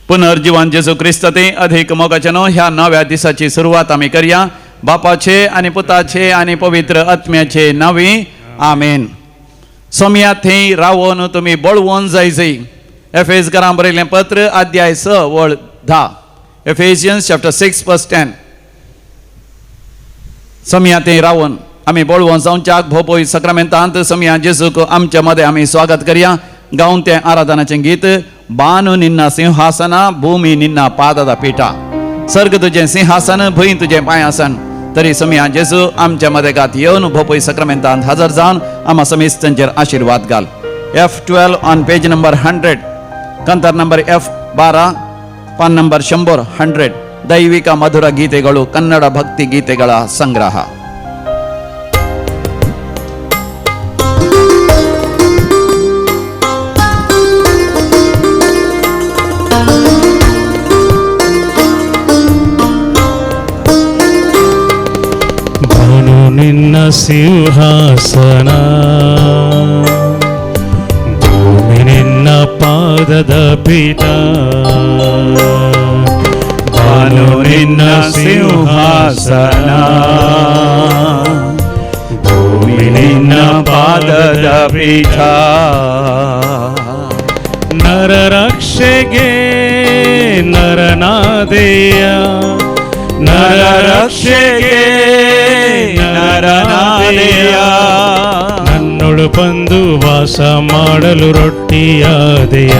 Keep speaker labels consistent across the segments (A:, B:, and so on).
A: पुनर्जिवन जेजू क्रिस्त ते अधिक मोगाचे न्हू ह्या नव्या दिसाची सुरवात आमी करया बापाचे आनी पुताचे आनी पवित्र आत्म्याचे नांवी आमेन. सोमया थंय रावोन तुमी बळवोन जाय जय. एफेजकारां बरयलें पत्र अध्याय 6 वळ 10, एफेजियन्स चॅप्टर 6 वर्स 10. सोमया थंय रावोन आमी बळवोन जावच्याक भोपोय सक्रामेंतांत सोमया जेजूक आमच्या मदें आमी स्वागत करया. गावन तें आराधनाचें गीत बानू निन्ना सिंहासना भूमी निन्ना पादादा पीठा. सर्ग तुजें सिंहासन भूंय तुजें पांयासन. तरी सोमया जेजू आमच्या मदें गात येवन भोपोय सक्रामेंतांत हजर जावन आमा समेस्तांचेर आशिर्वाद घाल. F12 on page number 100, ಕಂತರ್ number F12, PAN number 100 100. ದೈವಿಕ ಮಧುರ ಗೀತೆಗಳು, ಕನ್ನಡ ಭಕ್ತಿ ಗೀತೆಗಳ ಸಂಗ್ರಹ.
B: ಭಾನು ನಿನ್ನ ಸಿಂಹಾಸನ, ಭೂಮಿ ನಿನ್ನ ಪಾದದ ಪೀಠ. ಭಾನು ನಿನ್ನ ಸಿಂಹಾಸನ, ಭೂಮಿ ನಿನ್ನ ಪಾದದ ಪೀಠ. ನರರಕ್ಷೆಗೆ ನರನಾದೆಯ, ನರರಕ್ಷೆಗೆ ನರನಾದೆಯ. ನನ್ನೊಳು ಬಂದು ವಾಸ ಮಾಡಲು ರೊಟ್ಟಿಯಾದೆಯ,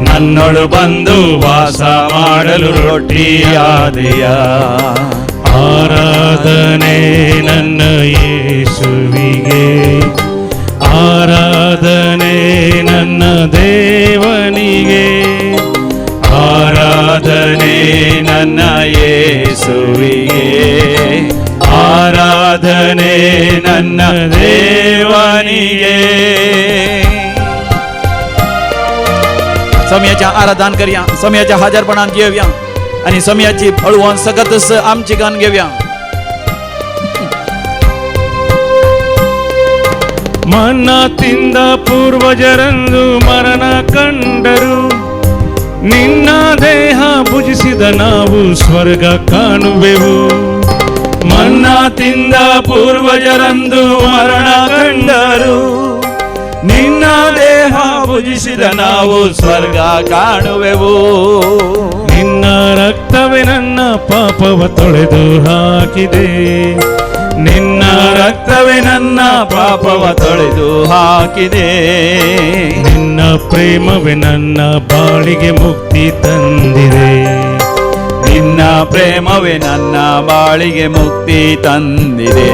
B: ನನ್ನೊಳು ಬಂದು ವಾಸ ಮಾಡಲು ರೊಟ್ಟಿಯಾದೆಯ. ಆರಾಧನೆ ನನ್ನ ಯೇಸುವಿಗೆ, ಆರಾಧನೆ ನನ್ನ ದೇವನಿಗೆ, ಆರಾಧನೆ ನನ್ನ ಯೇಸುವಿಗೆ, ಆರಾಧನೆ ನನ್ನ ದೇವನಿಗೆ.
A: समयाच्या आराधन करया, समयाच्या हजरपणान घेवया आणि समयाची फळवण सकतच आमची गान घेवया.
B: ಮನ್ನ ತಿಂದ ಪೂರ್ವಜರಂದು ಮರಣ ಕಂಡರು, ನಿನ್ನ ದೇಹ ಭುಜಿಸಿದ ನಾವು ಸ್ವರ್ಗ ಕಾಣುವೆವು.
A: ಮನ್ನ ತಿಂದ ಪೂರ್ವಜರಂದು ಮರಣ ಕಂಡರು, ನಿನ್ನ ದೇಹ ಭುಜಿಸಿದ ನಾವು ಸ್ವರ್ಗ ಕಾಣುವೆವು.
B: ನಿನ್ನ ರಕ್ತವೇ ನನ್ನ ಪಾಪವ ತೊಳೆದು ಹಾಕಿದೆ, ನಿನ್ನ
A: ರಕ್ತವೇ ನನ್ನ ಪಾಪವ ತೊಳೆದು ಹಾಕಿದೆ.
B: ನಿನ್ನ ಪ್ರೇಮವೇ ನನ್ನ ಬಾಳಿಗೆ ಮುಕ್ತಿ ತಂದಿದೆ,
A: ನಿನ್ನ ಪ್ರೇಮವೇ ನನ್ನ ಬಾಳಿಗೆ ಮುಕ್ತಿ ತಂದಿದೆ.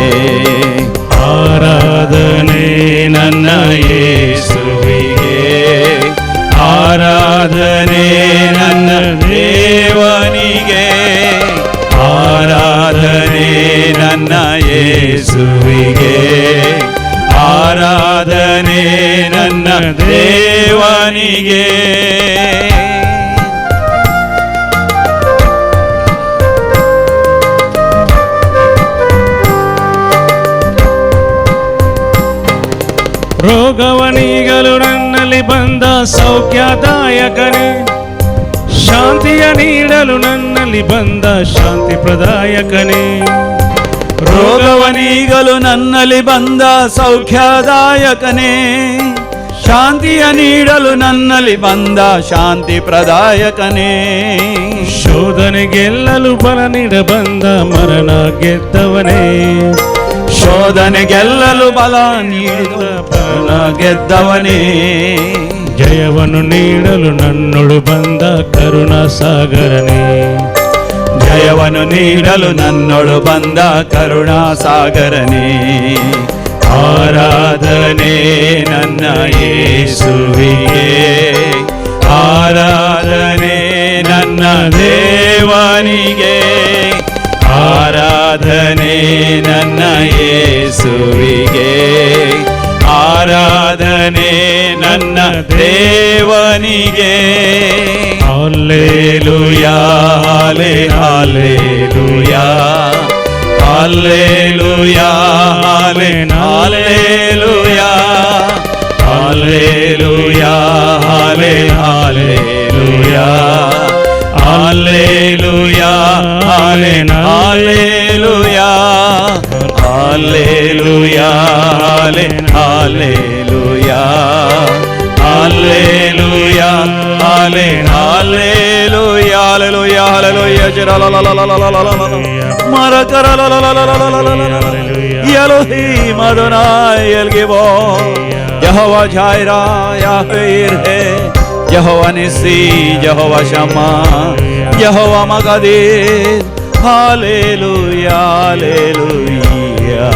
B: ಆರಾಧನೆ ನನ್ನ ಯೇಸುವಿಗೆ,
A: ಆರಾಧನೆ ನನ್ನ ದೇವನಿಗೆ, ಆರಾಧನೆ ನನ್ನ ಯೇಸುವಿಗೆ, ಆರಾಧನೆ ನನ್ನ ದೇವನಿಗೆ.
B: ರೋಗವನೀಗಲು ನನ್ನಲ್ಲಿ ಬಂದ ಸೌಖ್ಯದಾಯಕನೇ, ಶಾಂತಿಯ ನೀಡಲು ನನ್ನಲ್ಲಿ ಬಂದ ಶಾಂತಿ ಪ್ರದಾಯಕನೇ.
A: ರೋಗವನೀಗಲು ನನ್ನಲ್ಲಿ ಬಂದ ಸೌಖ್ಯದಾಯಕನೇ, ಶಾಂತಿಯ ನೀಡಲು ನನ್ನಲ್ಲಿ ಬಂದ ಶಾಂತಿ ಪ್ರದಾಯಕನೇ.
B: ಶೋಧನೆ ಗೆಲ್ಲಲು ಬಲ ನೀಡ ಬಂದ ಮರಣ ಗೆದ್ದವನೇ,
A: ಶೋಧನೆ ಗೆಲ್ಲಲು ಬಲ ನೀಡಿದ ಬಲ ಗೆದ್ದವನೇ.
B: ಜಯವನ್ನು ನೀಡಲು ನನ್ನೊಳು ಬಂದ ಕರುಣಾ ಸಾಗರನೇ,
A: ಜಯವನ್ನು ನೀಡಲು ನನ್ನೊಳು ಬಂದ ಕರುಣಾ ಸಾಗರನೇ. ಆರಾಧನೆ ನನ್ನ ಯೇಸುವಿಗೆ, ಆರಾಧನೆ ನನ್ನ ದೇವನಿಗೆ, ಆರಾಧನೆ ನನ್ನ ಯೇಸುವಿಗೆ, ಆರಾಧನೆ ನನ್ನ ದೇವನಿಗೆ.
B: Hallelujah,
A: hallelujah, hallelujah, hallelujah, hallelujah, hallelujah, Hallelujah, hallelujah, hallelujah, hallelujah, hallelujah, hallelujah, hallelujah, hallelujah. Elohim Adonai El Gibor, Jehovah Jireh, Yahweh Jireh, Jehovah Nissi, Jehovah Shammah, Jehovah Makadesh. Hallelujah, hallelujah,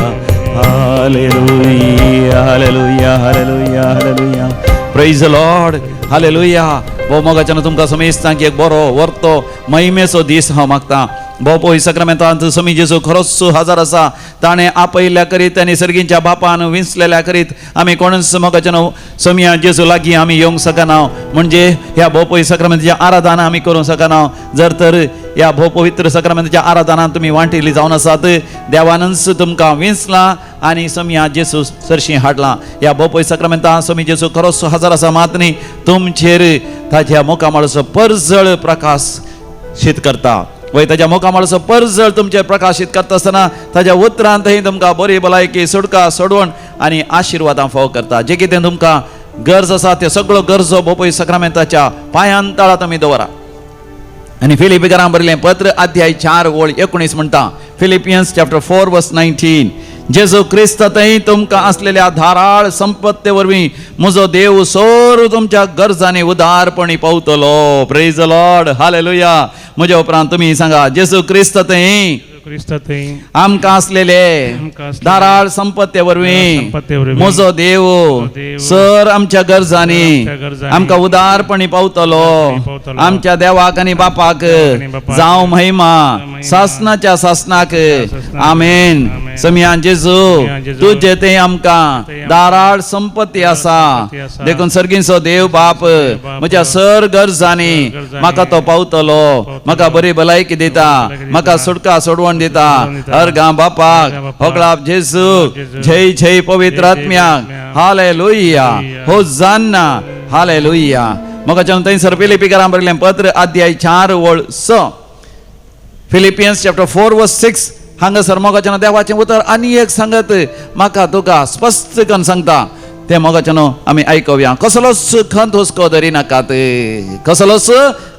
A: hallelujah, hallelujah, hallelujah, hallelujah. Praise the Lord, hallelujah. भोव मोगाच्यान तुमकां समेस्तांक एक बरो वर्तो महिमेचो दीस हांव मागता. भोव पवित्र साक्रामेंतांत समी जेजू खरोच हजर आसा. ताणें आपयिल्ल्या करीत आनी सर्गींच्या बापान विंचलेल्या करीत आमी कोणूच मोगाच्यान समिया जेजू लागीं आमी येवंक शकना, म्हणजे ह्या भोव पवित्र साक्रामेंताच्या आराधना आमी करूंक शकना. जर तर ह्या भोव पवित्र साक्रामेंताच्या आराधनान तुमी वांटिल्ली जावन आसात, देवानच तुमकां विंचलां आनी समिया जेजू सरशीं हाडलां. ह्या भोव पवित्र साक्रामेंतांत समी जेजू खरोच हजर आसा. मात न्ही तुमचेर ताच्या मुखामळाचो परजळ प्रकाश शीत करता. वय ताच्या मुखामळाचो परजळ तुमचेर प्रकाशीत करता आसतना ताच्या उतरांतय तुमकां बरी भलायकी, सुटका, सोडवण आनी आशिर्वादां फावो करता. जे कितें तुमकां गरज आसा ते सगळो गरजो भोव पवित्र साक्रामेंताच्या पांयान तळा तुमी दवरा. आनी फिलिपीकरां बरयलें पत्र अध्याय 4 ओळ 19 म्हणटा, फिलिपियन्स चॅप्टर 4 वर्स 19, जेजू क्रिस्त थंय तुमकां आसलेल्या धाराळ संपत्ते वरवीं म्हजो देव सोर तुमच्या गरजांनी उदारपणी पावतलो. Praise the Lord, hallelujah. म्हज्या उपरांत तुमी सांगा, जेजू क्रिस्त थंय
B: क्रिस्त थंय
A: आमकां आसलेले
B: आमकां आसलेले
A: धाराळ संपत्ते वरवीं
B: संपत्ते वरवीं
A: म्हजो देव
B: देव
A: सर आमच्या गरजांनी
B: आमच्या गरजांनी
A: आमकां उदारपणी पावतलो.
B: पावतलो.
A: आमच्या देवाक आनी बापाक
B: आनी बापाक
A: जावं महिमा
B: महिमा
A: सासनाच्या सासनाक.
B: सासनाक.
A: आमेन.
B: आमेन.
A: समियान जेजू
B: समियान जेजू,
A: तुजे ते आमकां
B: ते आमकां
A: धाराळ संपत्ती आसा.
B: संपत्ती आसा.
A: देखून सर्गींचो देव बाप
B: बाप
A: म्हज्या सर गरजांनी
B: गरजांनी
A: म्हाका तो पावतलो, म्हाका बरी भलायकी दिता,
B: भलायकी दिता,
A: म्हाका सुटका सोडवण दिता.
B: सोडवण दिता.
A: अर्गां बापाक,
B: अर्घां बापाक,
A: होगळाप जेजू,
B: जेजू,
A: जय जय पवित्र
B: जय जय
A: आत्म्याक.
B: आत्म्याक.
A: Hallelujah,
B: hallelujah.
A: Hosanna, hallelujah. म्हाका थंयसर फिलिपीकरां बरयलें पत्र अध्याय 4 ओळ 6, फिलिपियन्स चॅप्टर 4 वर्स 6, हांगासर मोगाच्यान देवाचें उतर आनी एक सांगत म्हाका तुका स्पश्ट करून सांगता, तें मोगाच्यान आमी आयकुया. कसलोच खंत हुस्को धरी नाकात, कसलोच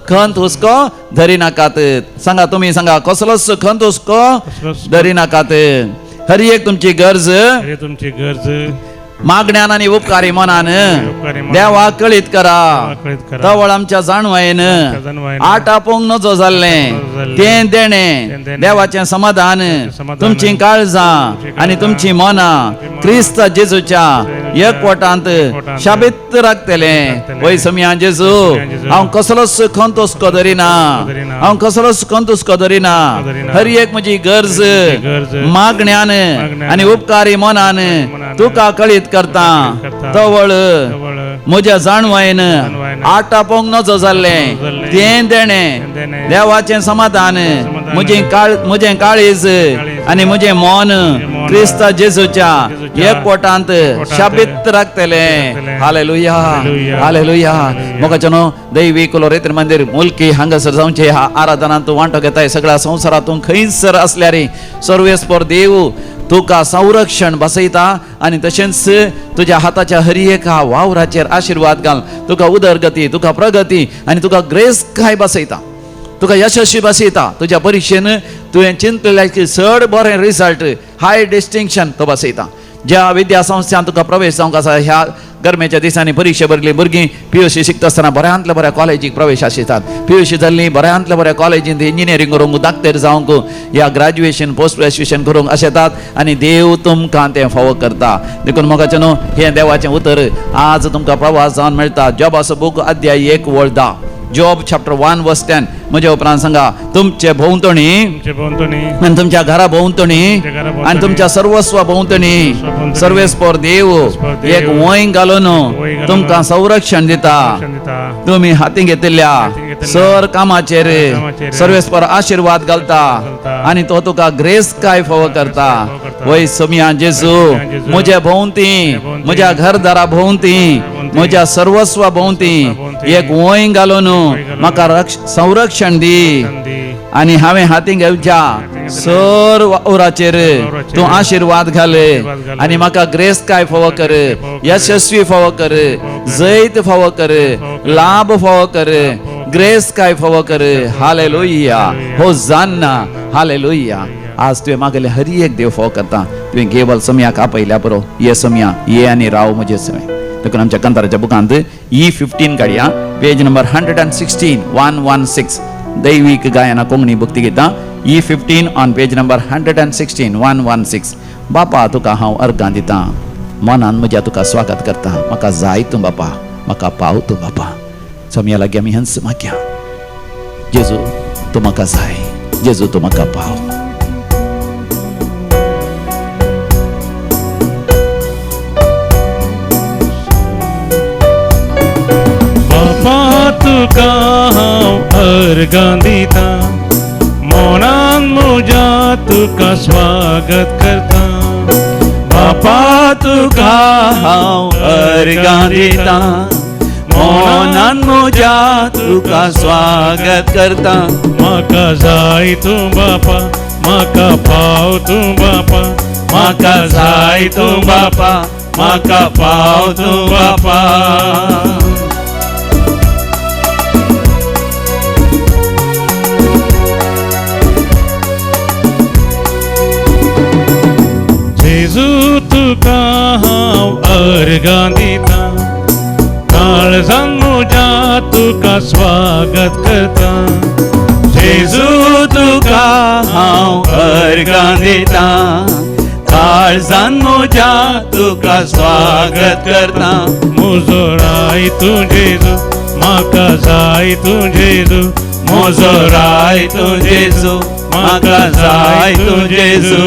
A: खंत हुस्को धरी नाकात. सांगा तुमी सांगा, कसलोच खंत हुस्को
B: कसलोच
A: धरी नाकात. हर एक तुमची गरज
B: हे तुमची गरज
A: मागण्यान आनी उपकारी मनान
B: उपकारी मनान
A: देवाक कळीत करा.
B: देवाक कळीत करा.
A: तवळ आमच्या जाणवायेन
B: आमच्या जाणवायेन
A: आठ आपोवंक नजो जाल्लें
B: नजो जाल्लें
A: तें देणें
B: तें देणें
A: देवाचें समाधान
B: समाधान
A: तुमचीं काळजां
B: तुमचीं
A: आनी
B: काळजां
A: तुमचीं मनां
B: तुमचीं मनां
A: क्रिस्त जेजूच्या
B: जेजूच्या
A: एकवटांत
B: एकवटांत
A: शाबीत राखतलें.
B: राखतलें.
A: वय समिया जेजू,
B: वय समिया जेजू,
A: हांव कसलोच खंत हुस्को धरिना,
B: धरिना.
A: हांव कसलोच खंत हुस्को धरिना.
B: धरिना.
A: हर एक म्हजी गरज
B: म्हजी गरज
A: मागण्यान
B: मागण्यान
A: आनी उपकारी मनान
B: मनान
A: तुका कळीत करता.
B: कळीत करता.
A: तवळ
B: तवळ
A: म्हज्या जाणवायेन
B: जाणवायेन
A: आठ आपोवंक नजो जाल्लें
B: नजो जाल्लें
A: तें देणें
B: तें देणें
A: देवाचें समाधान
B: समाधान
A: म्हजें काळीज
B: काळीज
A: आनी म्हजें मन
B: मन
A: क्रिस्त जेजूच्या
B: जेजूच्या
A: एकवटांत
B: एकवटांत
A: शाबीत राखतलें.
B: राखतलें.
A: Hallelujah,
B: hallelujah.
A: हालेलुया.
B: हालेलुया.
A: मोगाच्यानो दैवी कुलोरेत्र मंदिर मुलकी हांगासर जावचे ह्या आराधनांत तूं वांटो घेताय. सगळ्या संवसारातून खंयसर असल्यार सर्वेस्पर देव तुका संरक्षण बसयता आनी तशेंच तुज्या हाताच्या हर एका वावराचेर आशिर्वाद घाल. तुका उदरगती, तुका प्रगती आनी तुका ग्रेस काय बसयता, तुका यशस्वी बसयता. तुज्या परिक्षेन तुवें चिंतलेल्या चड बरें रिजल्ट, हाय डिस्टिंक्शन तो बसयता. ज्या विद्यासंस्थान तुका प्रवेश जावंक आसा, ह्या गरमेच्या दिसांनी परिक्षा भरली भुरगीं PUC शिकता आसतना बऱ्यांतल्या बऱ्या कॉलेजीक प्रवेश आशितात. PUC जाल्लीं बऱ्यांतल्या बऱ्या कॉलेजींत इंजिनियरींग करूंक, डाक्टर जावंक या ग्रॅज्युएशन पोस्ट ग्रॅज्युएशन करूंक अशें येतात आनी देव तुमकां तें फावो करता. देखून मोगाचें न्हू हें देवाचें उतर आज तुमकां प्रवास जावन मेळटा. जॉबाचो बूक अध्याय 1 ओळ 10, जॉब चॅप्टर 1 वर्स 10. म्हज्या उपरांत सांगा, तुमचे भोंवतणी
B: तुमचे भोंवतणी
A: आनी तुमच्या घरा भोंवतणी
B: तुमच्या घरा भोंवतणी
A: आनी तुमच्या सर्वस्वा भोंवतणी
B: सर्वस्वा भोंवतणी
A: सर्वेस्पर देव
B: सर्वेस्पर देव
A: एक वंय घालून
B: वंय घालून
A: तुमकां संरक्षण दिता.
B: संरक्षण दिता.
A: तुमी हाती घेतिल्ल्या
B: हातीं घेतिल्ल्या
A: सर कामाचेर
B: कामाचेर
A: सर्वेस्पर आशिर्वाद घालता
B: घालता.
A: आनी तो तुका ग्रेस काय फावो करता.
B: फावो करता.
A: वय समिया जेजू,
B: समिया जेजू,
A: म्हज्या भोंवती,
B: भोंवती,
A: म्हज्या घरदारा भोंवती,
B: भोंवती,
A: म्हज्या सर्वस्वा भोंवती
B: सर्वस्वा भोंवती,
A: एक वंय घालून म्हाका संरक्षण दी आनी हांवें हाती घेवच्या सर वावराचेर तूं आशिर्वाद घाले आनी म्हाका ग्रेस्तकाय फावो कर, यशस्वी फावो कर, जैत फावो कर, लाभ फावो कर, ग्रेस्तकाय फावो कर. Hallelujah, hosanna, hallelujah. आज तुवें मागले हर एक देव फावो करता. तुवें केवल सम्याक आपयल्या बरो, ये सम्या ये आनी राव म्हजे समें. देखून आमच्या कंताराच्या बुकांत E15 काडया, पेज नंबर 116, 116. दैवीक गायना कोंकणी भक्ती गितां E15 on page number 116, 116. बापा तुका हांव अर्गां दितां, मनान म्हज्या तुका स्वागत करता. म्हाका जाय तूं बापा, म्हाका पाव तूं बापा. सोमया लागीं आमी हंस मागया, जेजू तूं म्हाका जाय, जेजू तूं म्हाका पाव.
B: बापा तुका हांव अर्गां दितां, मनान म्हज्या तुका स्वागत करता.
A: बापा तुका हांव अर्गां दितां, मनान म्हज्या तुका स्वागत करता.
B: म्हाका जाय तूं बापा, म्हाका पाव तूं बापा,
A: म्हाका जाय तूं बापा, म्हाका पाव तूं बापा.
B: जेजू तुका हांव अर्गां दितां, काळजान म्हज्या तुका स्वागत करता.
A: जेजू तुका हांव अर्गां दितां, काळजान म्हज्या तुका स्वागत करता.
B: म्हजो राय तूं जेजू, म्हाका जाय तूं जेजू,
A: म्हजो राय तूं जेजू, म्हाका जाय तूं जेजू.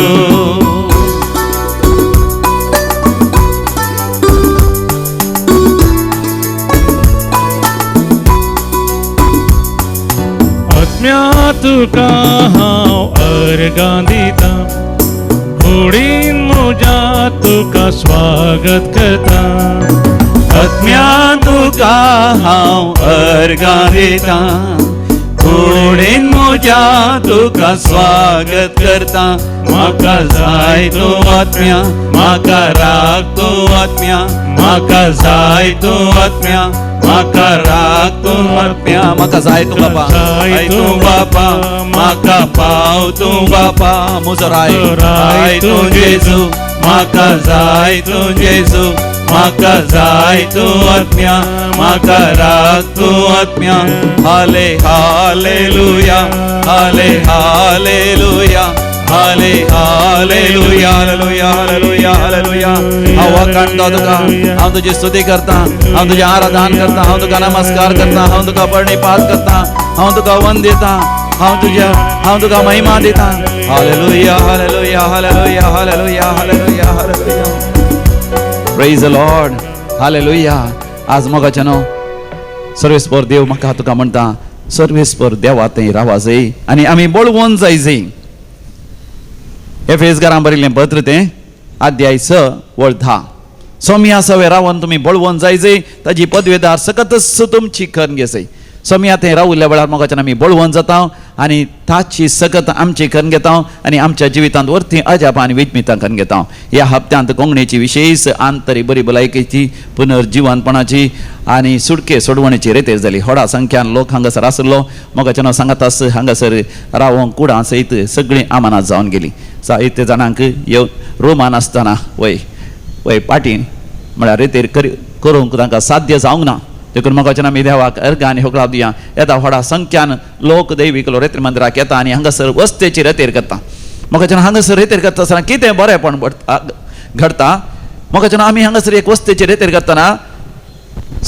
B: आत्म्या तुका हांव अर्गां दितां, कुडीन म्हज्या तुका स्वागत करता.
A: आत्म्या तुका हांव अर्गां दितां, कुडीन म्हज्या तुका स्वागत करता. म्हाका जाय तूं आत्म्या, म्हाका राख तूं आत्म्या, म्हाका जाय तूं आत्म्या, म्हाका राख तूं आत्म्या. म्हाका जाय तूं बापा, जाय तूं बापा, म्हाका पाव तूं बापा. म्हजो राय राय तूं जेजू, म्हाका जाय तूं जेजू, म्हाका जाय तूं आत्म्या, म्हाका राख तूं आत्म्या. हाले हालेलुया, हाले हालेलुया, हाले हालेलुया, हालेलुया, हालेलुया, हालेलुया. हांव वाखाणता तुका, हांव तुजी स्तुती करता, हांव तुजें आराधन करता, हांव तुका नमस्कार करता, हांव तुका प्रणिपात करता, हांव तुका वंदिता, हांव तुका महिमा दिता. Hallelujah, hallelujah, hallelujah, hallelujah, hallelujah, hallelujah. Praise the Lord, hallelujah. आज मोगाचें न्हू सर्वेस्पर देव म्हाका तुका म्हणटा, सर्वेस्पर देवा थंय रावा जाय आनी आमी बळवंत जाय जाय. एफेसकारां बरयल्लें पत्र तें अध्याय 6 वळ 10. सोम्या सवे रावन तुमी बळवंत जाय जाय, ताजी पदवेदार सकतच तुमची करून घेसय. सोम्या थंय रावल्ल्या वेळार मोगाच्यान आमी बळवंत जाता आनी ताची सकत आमची करून घेता आनी आमच्या जिवितांत वरती अजापां आनी विज्मितां करून घेता. ह्या हप्त्यांत कोंकणीची विशेश आंतरी बरी भलायकेची पुनर्जिवनपणाची आनी सुटके सोडवणेची रेतेर जाली. व्हडा संख्यान लोक हांगासर आसलो. मोगाच्यान हांव सांगत हांगासर रावोंक कुडां सयत सगळीं आमानात जावन गेली. जायते जाणांक येवन रोमान आसतना वय वय पाटी म्हळ्यार रेतेर करूंक तांकां साध्य जावंक ना. देखून मोगाच्यान आमी देवाक अर्गां आनी होकळाव दिया. येता व्हडा संख्यान लोक दैवीक रेतेर मंदिराक येता आनी हांगासर वस्तेची रेतेर करता. मोगाच्यान हांगासर रेतेर करता आसतना कितें बरेंपण घडता. मोगाच्यान आमी हांगासर एक वस्तेची रेतेर करतना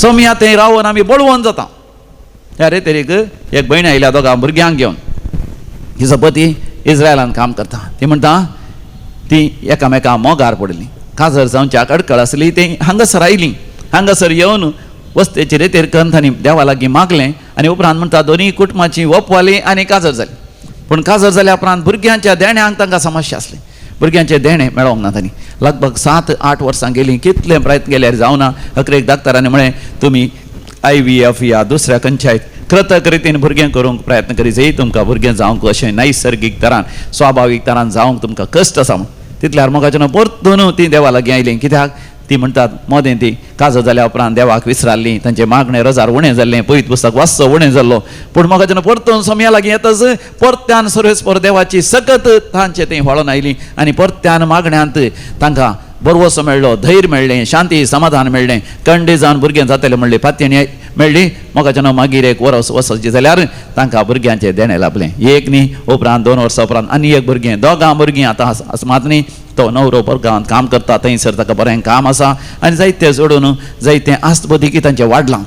A: सोम्या थंय रावन आमी बळवंत जाता. ह्या रेतेरीक एक भयण आयल्या दोगां भुरग्यांक घेवन. तिचो पती इस्रायलान काम करता. ती म्हणटा ती एकामेका मोगार पडली, काजर जावच्याक अडकळ आसली, ती हांगासर आयली. हांगासर येवन वस्तेची रेतेर करून तांणी देवा लागीं मागलें आनी उपरांत म्हणटा दोनूय कुटुंबाची ओपवाली आनी काजर जाली. पूण काजर जाल्या उपरांत भुरग्यांच्या देण्यांक तांकां समस्या आसली. भुरग्यांचें देणें मेळोंक ना तांणी. लगभग 7-8 वर्सां गेलीं, कितले प्रयत्न केल्यार जावना. अखेरेक डाक्टरांनी म्हळें तुमी IVF या दुसऱ्या खंयच्याय कृतक रितीन भुरगें करूंक प्रयत्न करी जाय. तुमकां भुरगें जावंक अशें नैसर्गीक तरान स्वाभावीक तरान जावंक तुमकां कश्ट आसा म्हूण. तितल्यार मोगाच्यान परतून ती देवा लागीं आयलीं. कित्याक ती म्हणटात मोदें ती काजो जाल्या उपरांत देवाक विसराल्ली, तांचें मागणें रोजार उणें जाल्लें, पयत पुस्तक वाचचो उणें जाल्लो. पूण मोगाच्यान परतून सोमया लागीं येतच परत्यान सर्वेस्पर देवाची सकत तांचे थंय व्हाळोन आयली आनी परत्यान मागण्यांत तांकां बरवसो मेळ्ळो, धैर्य मेळ्ळें, शांती समाधान मेळ्ळें. कंडे जावन भुरगें जातलें म्हणलें पातयेणी मेळ्ळी. मोगाच्यान मागीर एक वरस वचची जाल्यार तांकां भुरग्यांचें देणें लाभलें. एक न्ही, उपरांत 2 वर्सां उपरांत आनी एक भुरगें, दोगां भुरगीं आतां मात न्ही. तो नवरो गांवांत काम करता, थंयसर ताका बरें काम आसा आनी जायते सोडून जायतें आस्तबुद्दी तांचें वाडलां.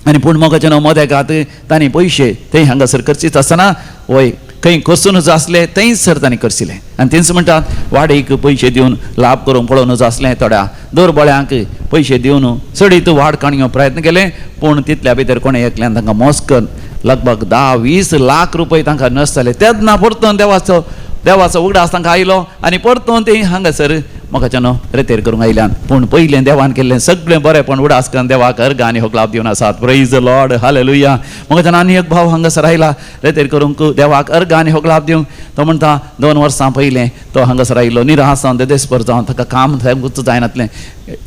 A: आनी पूण मोगाच्यान मदेकात तांणी पयशे थंय हांगासर खर्चीत आसतना वय खंय कोसूनच आसले थंयसर तांणी खर्चिलें. आनी तेंच म्हणटात वाडीक पयशे दिवन लाभ करूंक पळोवनच आसलें, थोड्या दुर्बळ्यांक पयशे दिवन चडीत वाड काडूंक प्रयत्न केले. पूण तितल्या भितर कोणें एकल्यान तांकां मोस करून लगभग 10-20 लाख रुपये तांकां नश्ट जाले. तेन्ना परतून देवाचो देवाचो उगडास तांकां आयलो आनी परतून ती हांगासर मोगाच्यान रेतेर करूंक आयल्यान. पूण पयलें देवान केल्लें सगळें बरेंपण उडास करून देवाक अर्घ आनी होगलाप दिवन आसात. Praise the Lord, hallelujah. मोगाच्यान आनी एक भाव हांगासर आयला रेतेर करूंक देवाक अर्घ आनी होगलाप दिवंक. तो म्हणटा 2 वर्सां पयलें तो हांगासर आयलो, निराश जावन देदेस्पर जावन ताका काम सामकूच जायनातलें.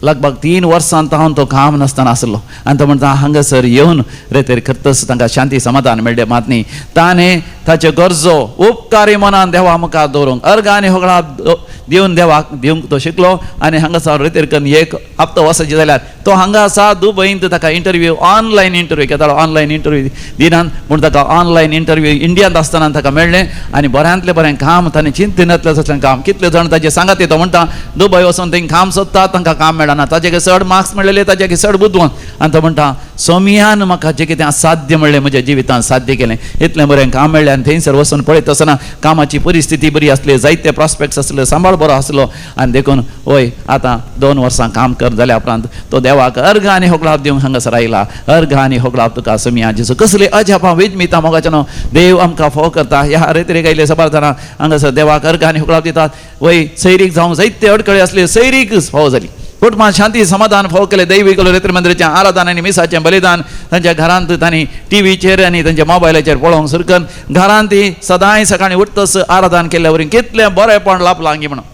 A: लगभग 3 वर्सां तावन तो काम नासतना आसलो आनी तो म्हणटा हांगासर येवन रेतेर करतच तांकां शांती समाधान मेळ्ळें. मात न्ही ताणें ताच्यो गरजो उपकारी मनान देवा मुखार दवरूंक अर्घ आनी होगळाप दिवन देवाक दिवंक तो शिकलो. आनी हांगासर रेतेर करून एक हप्तो वचचे जाल्यार तो हांगा आसा दुबयंत, ताका इंटरव्यू ऑनलायन इंटरव्यू घेतालो, ऑनलायन इंटरव्यू दिनान पूण ताका ऑनलायन इंटरव्यू इंडियांत आसतना ताका मेळ्ळें आनी बऱ्यांतलें बरें काम ताणें चिंतनातलें तसलें काम. कितले जाण ताजे सांगात तो म्हणटा दुबय वचून थंय काम सोदता, तांकां काम मेळना, ताजे चड मार्क्स मेळ्ळेले, ताजे चड बुदवंत. आनी तो म्हणटा सोमियान म्हाका जें कितें साध्य मेळ्ळें म्हज्या जिवितांत साध्य केलें, इतलें बरें काम मेळ्ळें. आनी थंयसर वचून पळयत आसतना कामाची परिस्थिती बरी आसली, जायते प्रॉस्पेक्ट्स आसले, सांबाळ बरो आसलो. आनी देखून वय आतां 2 वर्सां काम कर जाल्या उपरांत तो देवाक अर्घ आनी होगळाप दिवंक हांगासर आयला. अर्घ आनी होगळाप तुका सोमिया जेजू. कसली अजापां विजमिता मोगाच्यानो देव आमकां फोव करता. ह्या रेतरेक आयले सबार जाणां हांगासर देवाक अर्घ आनी होगळाप दितात. वय सैरीक जावंक जायते अडकळे आसले, सैरीक फावो जाली, कुटुंबांत शांती समाधान फावो केलें. दैवीक रेत्र मंदिराचें आराधन आनी मिसाचें बलिदान तांच्या घरांत तांणी टिवीचेर आनी तांच्या मोबायलाचेर पळोवंक सुरू करून घरांत ती सदांय सकाळीं उठतच आराधन केल्ल्या वरी कितलें बरेंपण लाभलां हांगी म्हणून.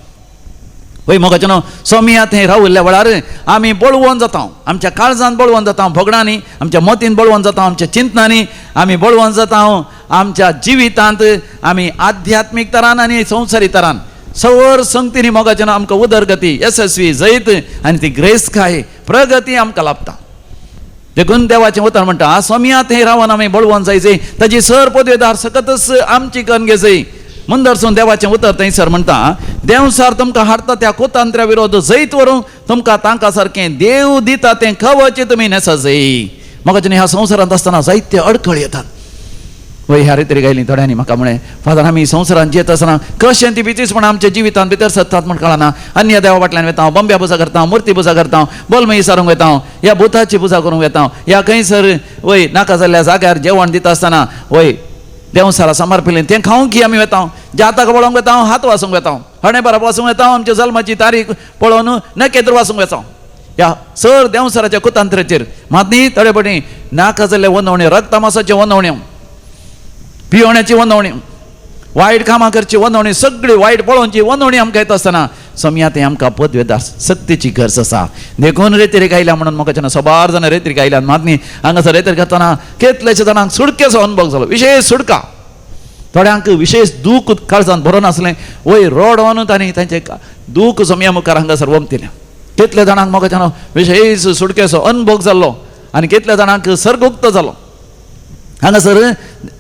A: वय मोगाच्यानो सोमिया थंय राविल्ल्या वेळार आमी बळवंत जाता, आमच्या काळजान बळवंत जाता, भोगणांनी आमच्या मतीन बळवंत जाता, आमच्या चिंतनांनी आमी बळवंत जाता, आमच्या जिवितांत आमी आध्यात्मीक तरान आनी संवसारी तरान सवर संगतीनी मोगाच्यान आमकां उदरगती येसस्वी जैत आनी ती ग्रेसकाय प्रगती आमकां लाभता. देखून देवाचें उतर म्हणटा सोमिया थंय रावन आमी बळवंत जायचे, ताजी सर पदवेदार सकतच आमची करून घेजय. मुंदरसून देवाचें उतर थंयसर म्हणटा देवसार तुमकां हाडटा त्या कुतंत्र्या विरोध जैत व्हरूंक तुमकां तांकां सारकें देव दिता तें कवच तुमी न्हेसा जय. मोगाच्यान ह्या संवसारांत आसतना जायते अडखळ येतात. वय ह्या रेतरी गायली थोड्यांनी म्हाका म्हळें फादर आमी संवसारांत जियेत आसतना कशें ती बिचीसपणां आमच्या जिवितांत भितर सरतात म्हण कळना. अन्य देवा फाटल्यान वता, बंब्या पुजा करता, मुर्ती पुजा करता, बोलमय सारूंक वता, ह्या भुताची पुजा करूंक वता, ह्या खंयसर वय नाका जाल्ल्या जाग्यार जेवण दिता आसतना वय देवसारा समर्पिलें तें खावंक की आमी वता, जातक पळोवंक वता, हात वासूंक वता, हणे बराबर वासूंक वता, आमच्या जल्माची तारीख पळोवन नखेत्र वासूंक वता. ह्या सर देवसाराच्या कुतंत्राचेर मात न्ही थोडे पटी नाका जाल्ले वनवण्यो, रक्तमासाच्यो वनवण्यो, पिवण्याची वनवणी, वायट कामां करची वनवणी, सगळी वायट पळोवची वनवणी आमकां येता आसतना सोमया तें आमकां पदवेदार सक्तीची गरज आसा. देखून रेतरीक आयल्या म्हणून म्हाका सबार जाणां रेतरीक आयल्यान मात न्ही हांगासर रेतरीक करतना कितल्याशे जाणांक सुडकेचो अनुभव जालो, विशेष सुडका, थोड्यांक विशेष दूख काळजान भरोन आसलें वय रडोन तांणी तांचे दूख सोमया मुखार हांगासर वमतिलें. कितल्या जाणांक म्हाका विशेष सुडकेचो अनुभव जाल्लो आनी कितल्या जाणांक सर्गुक्त जालो. हांगासर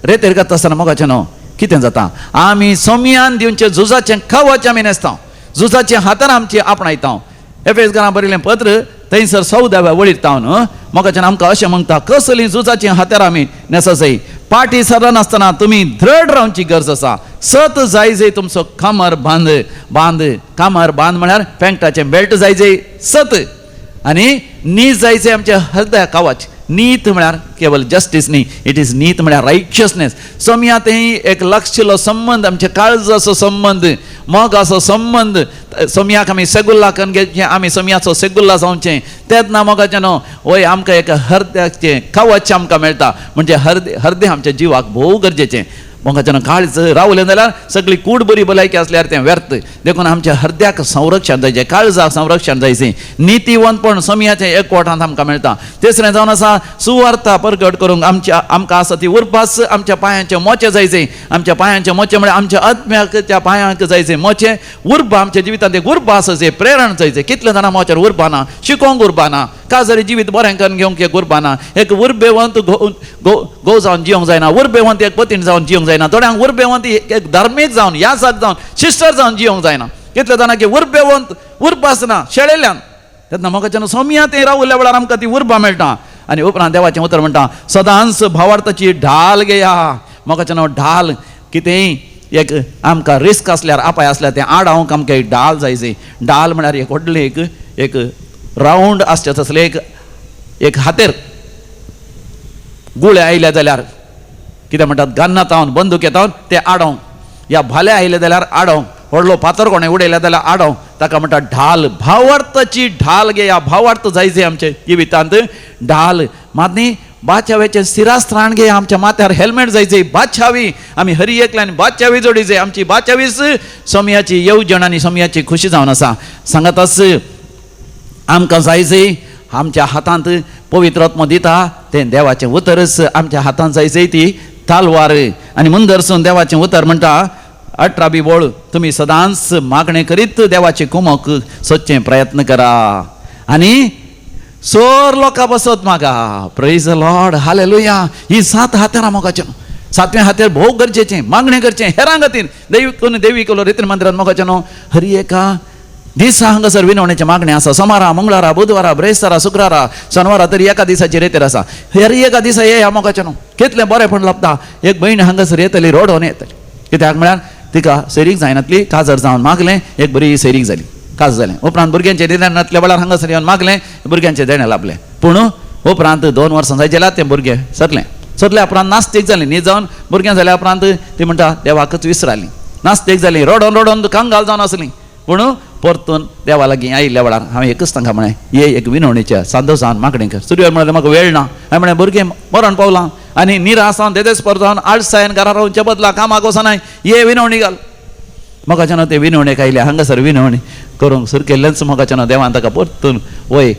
A: रेतेर करता आसतना मोगाचें न्हू कितें जाता आमी सोमयान दिवचें झुजाचें कवच आमी न्हेसता, झुजाचें हातान आमचें आपणायता. एफेस घरां बरयलें पत्र थंयसर 14व्या वळीर तावन मोगाच्यान आमकां अशें म्हणटा कसलीं झुजाचीं हातार आमी न्हेससय, पाटी सरनासतना तुमी दृढ रावची गरज आसा. सत जाय जय तुमचो कमर बांद बांद, कमर बांद म्हळ्यार पेंटाचें बेल्ट जाय जय सत, आनी नीज जाय जय आमचें हृदय कवच. नीत म्हळ्यार केवल जस्टीस न्ही, it is नीत म्हळ्यार रायचियसनेस. सोमया तें एक लक्षलो संबंद, आमच्या काळजाचो संबंद, मोगाचो संबंद. सोमयाक आमी सेगुल्ला करून घेवचें, आमी सोमयाचो सेगुल्ला जावचें. तेन्ना मोगाचें न्हू वय आमकां एक हरद्याचें कवच आमकां मेळटा. म्हणजे हरदे हरदें आमच्या जिवाक भोव गरजेचें. मोगाचें काळज रावलें जाल्यार सगळी कूड बरी भलायकी आसल्यार तें व्यर्थ. देखून आमच्या हरद्याक संरक्षण जायचें, काळजाक संरक्षण जायचें. नितीवंतपण सोमयाचें एकवटांत आमकां मेळटा. तिसरें जावन आसा सुवार्ता परगट करूंक आमच्या आमकां आसा ती उरपास आमच्या पांयांचे मोचे जायचे. आमच्या पांयांचे मोचे म्हळ्यार आमच्या आत्म्याच्या पांयांक जायचे मोचे. उर्बा आमच्या जिवितांत एक उर्बा आसा, प्रेरण जायचें. कितले जाणां मोच्यार उर्बा ना, शिकोवंक उर्बा ना, काजारी जिवीत बरें करून घेवंक एक उर्बा ना. एक उर्बेवंत गो जावन जिवंक जायना, उर्बेवंत एक पतीण जावन जिवंक जायना. थोड्यांक उर्बेवंत एक धार्मीक जावन, यासाक जावन, शिस्टर जावन जिवंक जायना. कितले जाणां की उर्बेवंत उर्बा आसना शेळेल्यान. तेन्ना मोगाच्यान सोमया तें रावल्या वेळार आमकां ती उर्बा मेळटा. आनी उपरांत देवाचें उतर म्हणटा सदांच भावार्थाची ढाल घेया. मोगाच्यान ढाल कितेंय एक आमकां रिस्क आसल्यार, अपाय आसल्यार तें आडावंक आमकां एक ढाल जायची. ढाल म्हळ्यार एक व्हडलें एक एक रावंड आसचें तसलें एक एक हातेर. गुळे आयले जाल्यार कितें म्हणटात, गन्ना तावन बंदूक येतावन ते आडोवंक, या भाले आयले जाल्यार आडोवंक, व्हडलो फातर कोणें उडयले जाल्यार आडोवंक, ताका म्हणटात ढाल. भावार्थाची ढाल घेया. भावार्थ जायचे आमच्या जिवितांत ढाल. मात न्ही बाचावेचें शिरास्त्राण घेया. आमच्या माथ्यार हेल्मेट जायचे. बाचावी आमी हरी एकल्यान बाचावी जोडीचे. आमची बाचावीच सोमयाची येवजण आनी सोमयाची खुशी जावन आसा. सांगताच आमकां जायचे आमच्या हातांत पवित्र आत्मो दिता तें देवाचें उतरच आमच्या हातांत जायचे ती तालवार. आनी मुंदरसून देवाचें उतर म्हणटा 18 बी वळ, तुमी सदांच मागणें करीत देवाची कुमक सोदचें प्रयत्न करा आनी सोर लोकां बसत मागा. प्रेज लॉर्ड, हालेलुया. ही 7 हातेरां मोगाचें. सातवें हातेर भोव गरजेचें मागणें करचें हेरां खातीर. देवी कोण देवी केलो रितीन मंदिरांत मोगाचें न्हू हरी एका दिसा हांगासर विनवणेचें मागणें आसा. सोमारा, मंगळारा, बुधवारा, ब्रेस्तारा, शुक्रारा, शनवारा तरी एका दिसाची रेतीर आसा. हर एका दिसा ये ह्या मोगाचें न्हू कितलें बरेंपण लाबता. एक भयण हांगासर येतली रोडोन येतली, कित्याक म्हळ्यार तिका सैरीक जायनातली. काजर जावन मागलें, एक बरी सैरीक जाली, काज जालें. उपरांत भुरग्यांचें देणें नातल्या वेळार हांगासर येवन मागलें, भुरग्यांचें देणें लाबलें. पूण उपरांत 2 वर्सां जाय जाल्यार तें भुरगें सरलें. सरल्या उपरांत नास्तीक जालें. न्ही जावन भुरगें जाल्या उपरांत ती म्हणटा देवाकच विसराली, नास्तीक जाली, रडोन रडोन कंगाल जावन आसली. पूण परतून देवा लागीं आयिल्ल्या वेळार हांवें एकच तांकां म्हळें, ये एक विनवणीच्या सांदो जावन मागणें कर. सुरवेर म्हळ्यार म्हाका वेळ ना. हांवें म्हळें भुरगें मरण पावलां आनी निराश जावन देदेस्पर जावन आळसायन घरा रावचे बदला कामाक वचनाय, ये विनवणी घाल. म्हाका ते विनवणेक आयले हांगासर विनवणी करूंक सुरू केल्लेंच. म्हाका देवान ताका परतून वय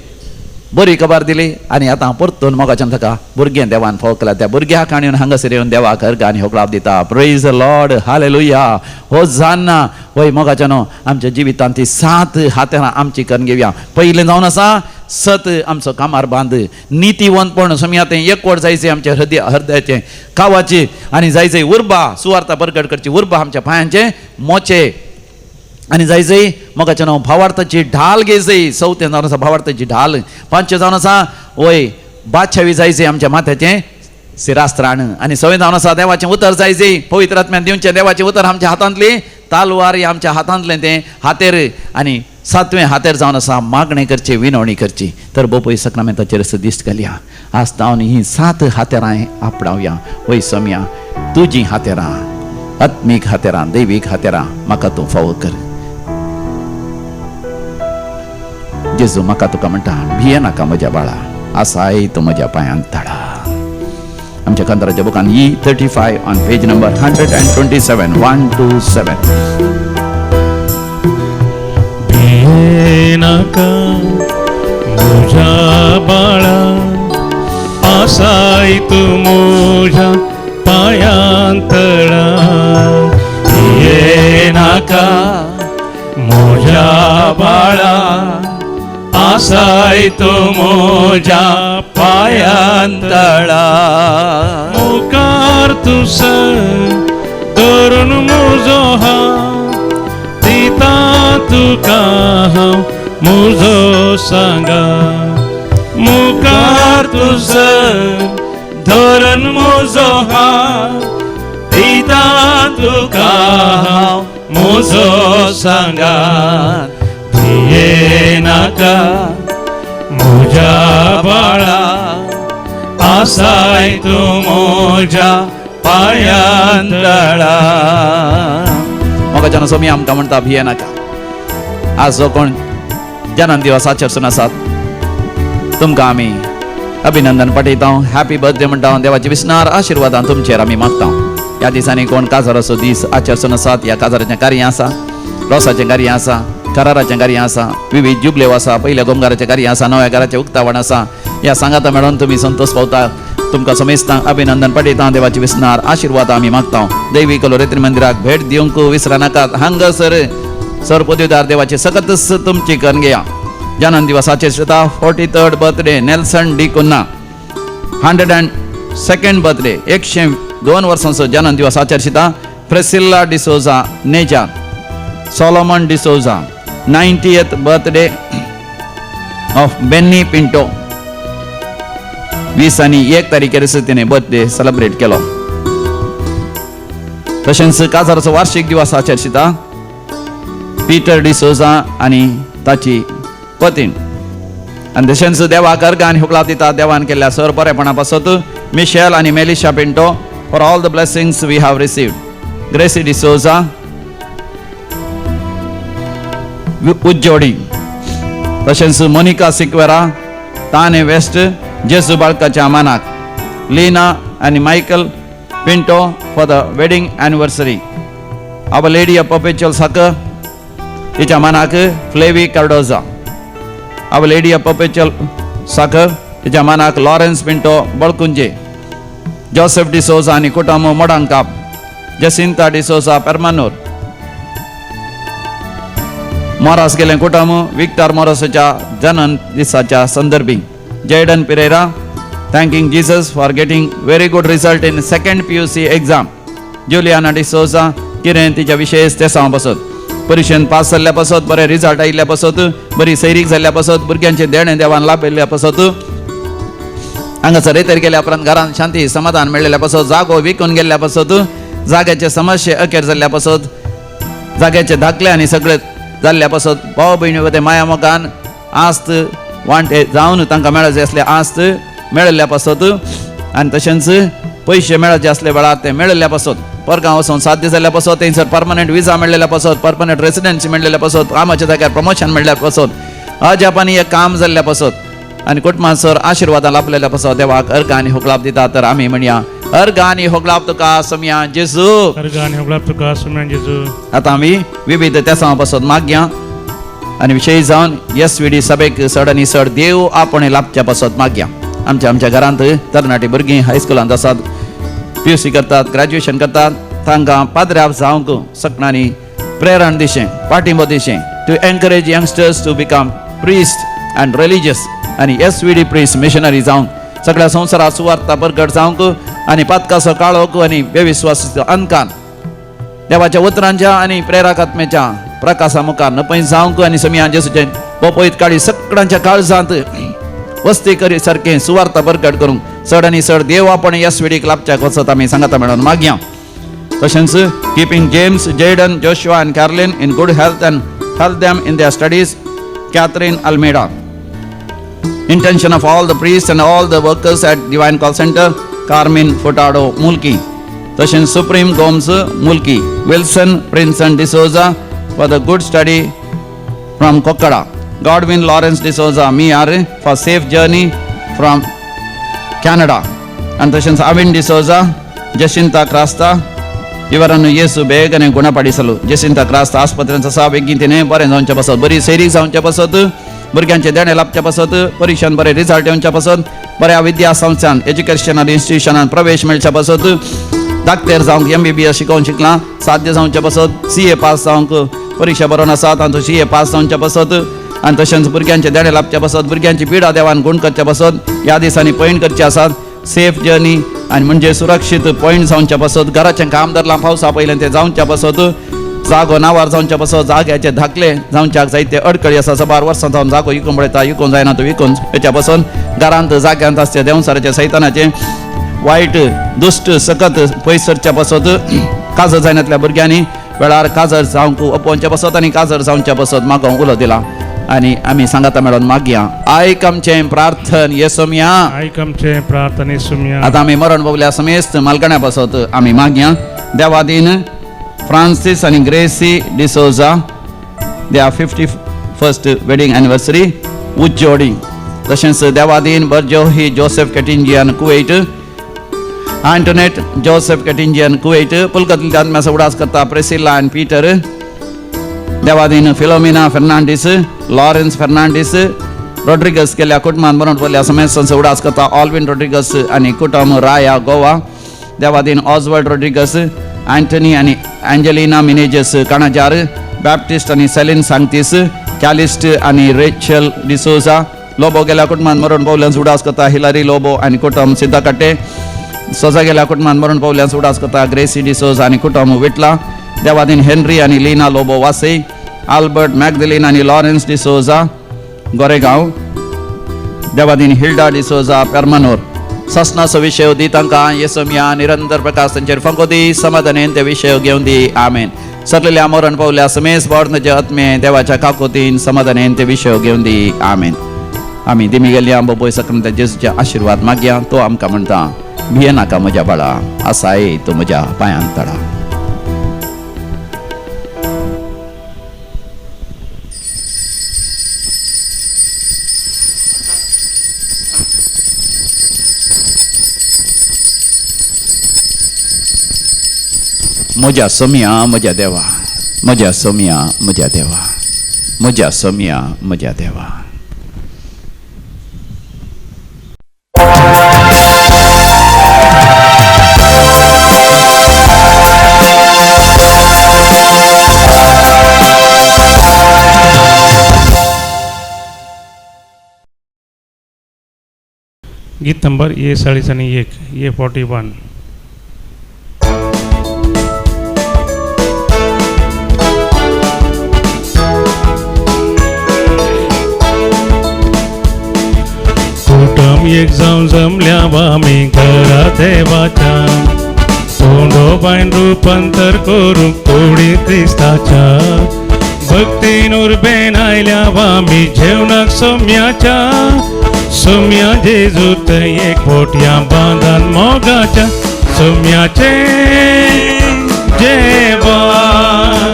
A: बरी खबर दिली आनी आतां परतून मोगाच्यान ताका भुरगें देवान फोकला. त्या भुरग्याक आनी हांगासर येवन देवाक अर्ग आनी होगडाप दिता. प्रेज लॉर्ड, हालेलुया. हो जान्ना वय मोगाच्यान आमच्या जिवितांत ती 7 हातेरां आमची करून घेवया. पयलें जावन आसा सत आमचो कामार बांद, नितीवंतपण समया तें एकवट जायचें आमच्या हृदय हृदयाचें कावाची आनी जायचे उर्बा सुवार्ता परगट करची उर्बा आमच्या पांयांचे मोचे आनी जायचें मोगाचें नांव भावार्थाची ढाल घेयचें. चवथें जावन आसा भावार्थाची ढाल. पांचवें जावन आसा वय बादशावी जायचें आमच्या माथ्याचें शिरास्त्राण. आनी सवें जावन आसा देवाचें उतर जायचें, पवित्र आत्म्यान दिवचें देवाचें उतर आमच्या हातांतली तालवार आमच्या हातांतलें तें हातेर. आनी सातवें हातेर जावन आसा मागणें करची, विनवणी करची. तर बोपय सक्रामेंताचेर असो दिश्ट घालया. आज तावन ही 7 हातेरां आपणावया. वय सोम्या तुजीं हातेरां, आत्मीक हातेरां, दैवीक हातेरां म्हाका तूं फावो कर. जेजू म्हाका तुका म्हणटा भिये नाका म्हज्या बाळा, आसाय तूं म्हज्या पांयांत तळा. आमच्या कांताराच्या बुकान E35 on page number 127, 127.
B: भिये नाका म्हज्या बाळा, आसाय तूं म्हज्या पांयांत तळा. भिये नाका म्हज्या बाळा, आसाय तूं म्हज्या पांयांत तळा. मुखार तूं सर धरून म्हजो हात दिता तुका हांव म्हजो सांगा. मुखार तूं सर धरून म्हजो हात दिता तुका हांव म्हजो सांगा. भिये नाका म्हज्या बाळा, आसाय तूं म्हज्या पांयांतळा.
A: मोगाच्यान सोमी आमकां म्हणटा, भिये नाका. आज जो कोण जनन दिवस आचरसून आसात, तुमकां आमी अभिनंदन पाठयता, हॅपी बर्थडे म्हणटा. देवाची विसनार आशिर्वादान तुमचेर आमी मागता. ह्या दिसांनी कोण काजाराचो दीस आचरसून आसात, ह्या काजाराचें कार्य आसा, रोसाचें कार्य आसा, कराराचें कार्य आसा, विविध जुबलेव आसा, पयल्या गोमगाराचें कार्य आसा, नव्या घराचें उक्तावण आसा. ह्या सांगाता मेळोन तुमी संतोष पावता. तुमकां समेस्तांक अभिनंदन पाठयता. देवाची विसनार आशिर्वाद आमी मागता. दैवी लोरेत्री मंदिराक भेट दिवंक विसरा नाकात. हांगासर सर पदवीदार देवाची सकतच तुमची करून घेया. जनन दिवसाचे सुद्धा 43rd birthday Nelson D Cunha, 102nd birthday, 102 वर्सांचो जनन दिवस आचरिता प्रेसिल्ला D'Souza नेजा, Solomon D'Souza. 90th birthday of Benny Pinto. 21 तारखेर तिणे बर्थडे सेलिब्रेट केलो. तशेंच काजाराचो वार्षिक दिवस आचरिता पीटर डिसोजा आनी ताची पतीण. आनी तशेंच देवाक अर्गां आनी होगळाप दिता देवान केल्ल्या सर बरेपणा पासत. मिशेल आनी Melisha Pinto, for all the blessings we have received. Gracy D'Souza Ujjodi, तशेंच मोनिका सिक्वेरा, ताने वेस्ट, जेजू बाळकाच्या मानाक. लीना आनी Michael Pinto for the wedding anniversary. Our Lady of Perpetual Succour तिच्या मानाक Flavy Cardoza. Our Lady of Perpetual Succour तिच्या मानाक Lawrence Pinto बळकुंजे, Joseph D'Souza आनी कुटुंब मोडांकाप, जसिंता डिसोजा पेरमानूर, मोरास गेलें कुटुंब विक्टर मोरासाच्या जनन दिसाच्या संदर्भी. Jayden Pereira thanking Jesus for getting very good result in second PUC exam. Juliana D'Souza किरें तिच्या विशेष तेसांव पासत, परिक्षेन पास जाल्ल्या पासत, बरे रिजल्ट आयिल्ल्या पासत, बरी सैरीक जाल्ल्या पासत, भुरग्यांचे देणें देवान लाभयल्ल्या पासत, हांगासर रेतर गेल्या उपरांत घरांत शांती समाधान मेळ्ळेल्या पासत, जागो विकून गेल्ल्या पासत, जाग्याचे समस्ये अखेर जाल्ल्या पासत, जाग्याचे धाकले आनी सगळे जाल्ल्या पासत, भाव भयणी वते माया मोगान आस्त वांटे जावन तांकां मेळचे आसले आस्त मेळिल्ल्या पासत, आनी तशेंच पयशे मेळचे आसले वेळार ते मेळिल्ल्या पासत, परगांव वचून साध्य जाल्ल्या पासत, थंयसर परमनंट विजा मेळ्ळेल्या पासत, परमनंट रेसिडन्सी मेळ्ळेल्या पासत, कामाच्या जाग्यार प्रमोशन मेळ्ळ्या पासत, अजापानी एक काम जाल्ल्या पासत आनी कुटुंबासर आशिर्वादां लाभलेल्या पासत देवाक अर्गां आनी होगळाप दिता. तर आमी म्हणया, अर्गां आनी होगळाप तुका सोमया जेजू.
B: अर्गां आनी होगळाप तुका सोम्या जेजू.
A: आतां आमी विविध तेसां पासत मागया आनी विशेश जावन एस व्ही डी सभेक चड आनी चड देव आपण लाभच्या पासत मागया. आमच्या आमच्या घरांत तरणाटी भुरगीं हायस्कुलांत आसात, पीयूसी करतात, ग्रॅज्युएशन करतात, तांकां पाद्र्याब जावंक सकणांनी प्रेरण दिशें, पाठिंबो दिशें, to encourage youngsters to become priest and religious आनी S V D priest missionary जावंक, सगळ्या संवसारात सुवार्ता परगट जावंक आनी पातकाचो काळोख आनी बेविस्वासाचो अंधकार देवाच्या उतरांच्या आनी प्रेरकात्म्याच्या प्रकाशा मुखार नपय जावंक आनी समिया जेसूचे पोपयत काळी सगळ्यांच्या काळजांत वस्ती करी सारकें सुवार्ता परगट करूंक चड आनी चड देव आपण एस विडीक लाभच्याक वचत आमी सांगता म्हणून मागया. तशेंच keeping James, Jayden, Joshua and Carlin in good health and help them in their studies, Catherine Almeida. Intention of all the priests and all the workers at Divine Call Center, Carmen Furtado Mulki. तशेंच Supreme Gomes Mulki, Wilson Princeton D'Souza for the good study from Kokkada, Godwin Lawrence D'Souza Miyar for safe journey from Canada, आनी तशेंच अविन डिसोजा, जसिंता क्रास्ता ಇವರನ್ನು ಯೇಸು ಬೇಗನೆ ಗುಣಪಡಿಸಲು. जेसिंता क्रास्ता आस्पत्रेंत आसा, बेगीन तिणें बरें जावचे पासत, बरी सैरीक जावचे पासत, भुरग्यांचे देणें लाभचे पासत, परिक्षेन बरे रिजल्ट येवचे पासत, बऱ्या विद्या संस्थान एज्युकेशनल इन्स्टिट्युशनान प्रवेश मेळच्या पासत, डाक्टर जावंक एमबीबीएस शिकोवन शिकलां साध्य जावचे पासत, सी ए पास जावंक परिक्षा बरोवन आसा, तांचो सी ए पास जावचे पासत, आनी तशेंच भुरग्यांचे देणें लाभचे पासत, भुरग्यांची पिडा देवान गुण करचे पासत ह्या दिसांनी पयण करचे आसात. सेफ जर्नी आनी म्हणजे सुरक्षीत पयण जावच्या पासत, घराचें काम धरलां पावसा पयलें तें जावच्या पासत, जागो नावार जावच्या पासत, जाग्याचे धाकले जावच्याक जायते अडकळी आसा. साबार वर्सां जावन जागो विकून पळयता, विकून जायना तो विकून हेच्या पासून घरांत जाग्यांत आसचे देंवसाराचे सैतानाचे वायट दुश्ट सकत पयस सरच्या पासत, काजर जायनातल्या भुरग्यांनी वेळार काजर जावंक अपोवच्या पासत आनी काजर जावच्या पासत मागोवंक उलो दिला. आनी आमी सांगाता मेळोन मागया. आयक आमचें प्रार्थन येसोमया,
B: आयक आमचें प्रार्थन येसुम्या.
A: आतां आमी मरण पावल्या समेस्त मालकण्या पासत आमी मागया. देवादीन फ्रांसीस आनी Gracy D'Souza, their 51st wedding anniversary, उज्जोडी. तशेंच देवादीन बर्जोही जोसेफ केटिंजियन कुवेट, आंटोनेट जोसेफ केटिंजियन कुवेट, पुलकतल्या आत्म्याचो उडास करता प्रेसिला आनी Peter. Devadin Philomena Fernandes, Lawrence Fernandes Rodrigues केल्या कुटुंबान मरण पडल्या समेस्तांचो उडास करता ऑल्विन रॉड्रिगस आनी कुटुंब राया गोवा. देवादीन ऑजवर्ड रॉड्रिगस, अँटनी आनी एंजेलिना मिनेजस काणाजार, बॅप्टिस्ट आनी सेलीन सांगतीस, कॅलिस्ट आनी रेचल डिसोजा. लोबो गेल्या कुटुंबान मरण पावल्यान उडास करता हिलरी लोबो आनी कुटुंब सिद्धाकट्टे. सोजा गेल्या कुटुंबान मरण पावल्यान उडास करता ग्रेसी डिसोजा आनी कुटुंब विटला. देवादीन हेनरी आनी लीना लोबो वासई, आल्बर्ट मॅगदलीन आनी लॉरेन्स डिसोजा गोरेगांव. देवादीन हिल्डा डिसोजा पेरमानोर. ससनाचो विशय दी तांकां येसोमिया, निरंतर प्रकाश तांचेर फांको दी, समाधानेन ते विशय घेवन दी. आमेन. सरलेल्या मरण पावल्या समेस बावडनाचे आत्मे देवाच्या काकोतीन समाधानेन ते विशय घेवन दी. आमेन. आमी दिमी गेल्ल्या बोबोय सक्रमता जेजूचे आशिर्वाद मागया. तो आमकां म्हणटा, भिये नाका म्हज्या बाळा, आसाय तूं म्हज्या पांयान तळा. म्हज्या सोमया म्हज्या देवा, म्हज्या सोमया म्हज्या देवा, म्हज्या सोमया म्हज्या देवा.
B: गीत नंबर ए 40 आणि 1, ए 41. कुटुंब एक जावन जमल्या आमी घरा देवाच्या, तोंडोबायन रुपांतर करूंक कुडी क्रिस्ताच्या. भक्तीन उर्बेन आयल्या आमी जेवणाक सोम्याच्या, सोम्या जेजू थंय एक बोटया बांदान मोगाच्या. सोम्याचे जेवण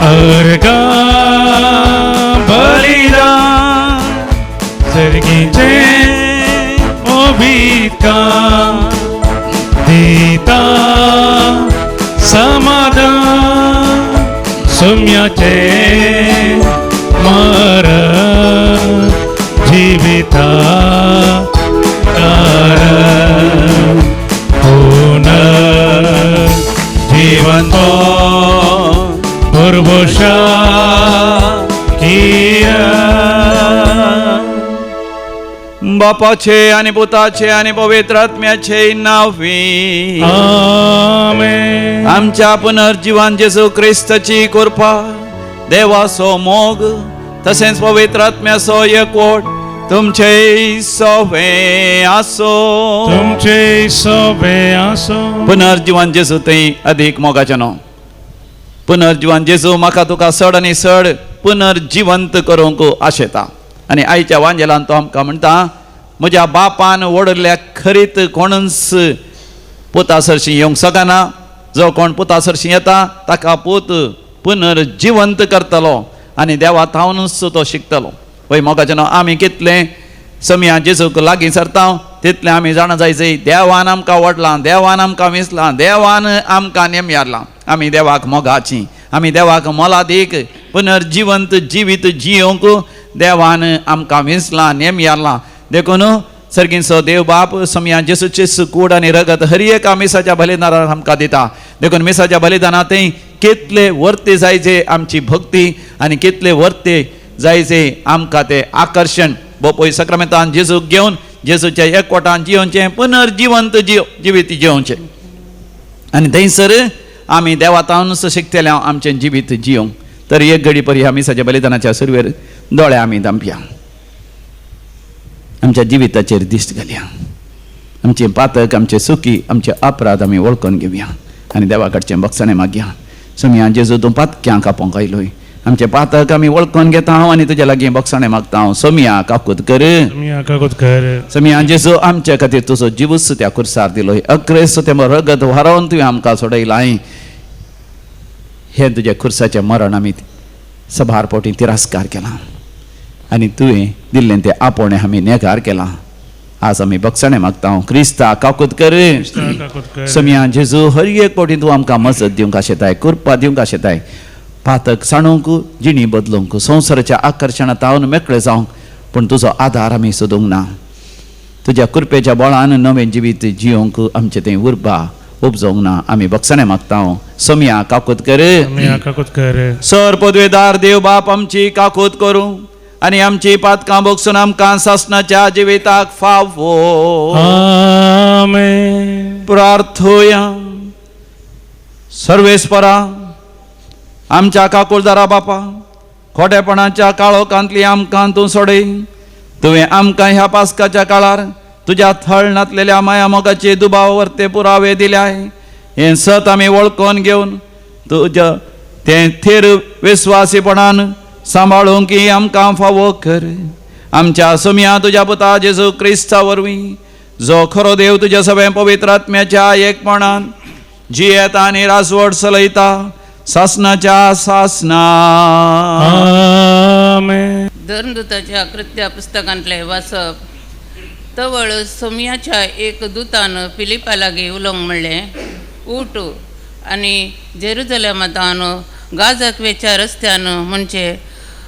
B: अर्गा बलिदान, सर्गीचे ओबिका दिता समाधान. सोम्याचे मरण जिविता कारण, पुनर्जीवन पुरवशा किरण.
A: बापाचे आनी पुताचे आनी पवित्र आत्म्याचे नांवी
B: आमेन.
A: आमच्या पुनर्जीवन जेजू क्रिस्ताची कृपा, देवाचो मोग तशेंच पवित्र आत्म्याचो एकवट तुमचे सोवे आसो.
B: तुमचे सोबे आसो.
A: पुनर्जीवन जेजू थंय अधिक मोगाचें न्हू. पुनर्जीवन जेजू म्हाका तुका चड आनी चड पुनर्जिवंत करूंक आशेता. आनी आयच्या वांजेलान तो आमकां म्हणटा, म्हज्या बापान वडल्या खरीत कोणूच पुता सरशीं येवंक शकना. जो कोण पुता सरशीं येता ताका पूत पुनर्जिवंत करतलो आनी देवा थावनूच तो शिकतलो. वय मोगाचें न्हू, आमी कितलें समया जेजूक लागीं सरता तितलें आमी जाणा जायचे देवान आमकां वडलां, देवान आमकां विसलां, देवान आमकां नेमयारलां. आमी देवाक मोगाची, आमी देवाक मोलादीक पुनर्जिवंत जिवीत जियोंक देवान आमकां विसलां, नेमयारलां. देखून सर्गींचो देव बाप समया जेजूचेच कूड आनी रगत हर एका मिसाच्या बलिदानार आमकां दिता. देखून मिसाच्या बलिदानांतय कितले वर्ते जायचे आमची भक्ती आनी कितले वर्ते जायचे आमकां तें आकर्शण. बोपोय सक्रामेंतान जेजूक घेवन जेजूच्या एकवटान जियोवचें, पुनर्जिवंत जिवीत जियोवचें. आनी थंयसर आमी देवातावनूच शिकतले आमचें जिवीत जियोवंक. तर एक घडी परी ह्या मिसाच्या बलिदानाच्या सुरवेर दोळे आमी धांपया, आमच्या जिविताचेर दिश्ट घालया, आमचें पातक, आमचे सुकी, आमचे अपराध आमी वळखून घेवया आनी देवा कडचें बक्षणें मागया. समया जेजू तूं पातक्यांक आपोवंक आयलोय आमचे पातक आमी वळखून घेता हांव आनी तुज्या लागीं बक्षाणें मागता हांव. सोमया काकूत कर.
B: सोमया काकूत कर.
A: सोमया जेजू आमच्या खातीर तुजो जिवूच त्या खुर्सार दिलो. अक्रेस तें रगत व्हारोवन तुवें आमकां सोडयलां. हें तुज्या खुर्साचें मरण आमी सभार फावटी तिरस्कार केला आनी तुवें दिल्लें तें आपोवणें आमी नेगार केलां. आज आमी बक्षाणें मागता हांव. क्रिस्ता काकूत कर.
B: काकूत कर.
A: सोमया जेजू हर एक फावटी तूं आमकां मजत दिवंक आशेताय, कृपा दिवंक आशेताय, पातक सांडूंक, जिणी बदलूंक, संवसाराच्या आकर्शणांत तावन मेकळे जावंक, पूण तुजो आदार आमी सोदूंक ना. तुज्या कृपेच्या बळान नवें जिवीत जियोंक आमचें तें उर्बा उपजोवंक ना. आमी बक्षाणें मागता हांव. सोमया काकूत कर.
B: सोमया काकूत कर.
A: सर पदवेदार देव बाप आमची काकूत करूं आनी आमची पातकां भोगसून आमकां सासणाच्या जिविताक फावो.
B: आमेन.
A: प्रार्थोया. सर्वेस्परा आमच्या काकुळदारा बापा, खोटेपणाच्या काळोखांतली आमकां तूं सोडय. तुवें आमकां ह्या पास्काच्या काळार तुज्या थळ नातलेल्या माया मोगाचे दुबाव वर्ते पुरावे दिल्याय. हें सत आमी वळखून घेवन तुज्या तें थेर विस्वासीपणान सांबाळूंक की आमकां फावो कर. आमच्या सोमया तुज्या पुता जेजू क्रिस्ता वरवीं, जो खरो देव तुज्या सगळ्या पवित्र आत्म्याच्या एकपणान जियेता आनी राजवट चलयता सासनाच्या सासना.
B: आमेन.
C: धर्मदूताच्या कृत्या पुस्तकांतलें वाचप. तवळ सोमयाच्या एक दुतान फिलिपा लागीं उलोवंक म्हणलें, उठ आनी जेरुजलेमांतावन गाजाक वेच्या रस्त्यान म्हणजे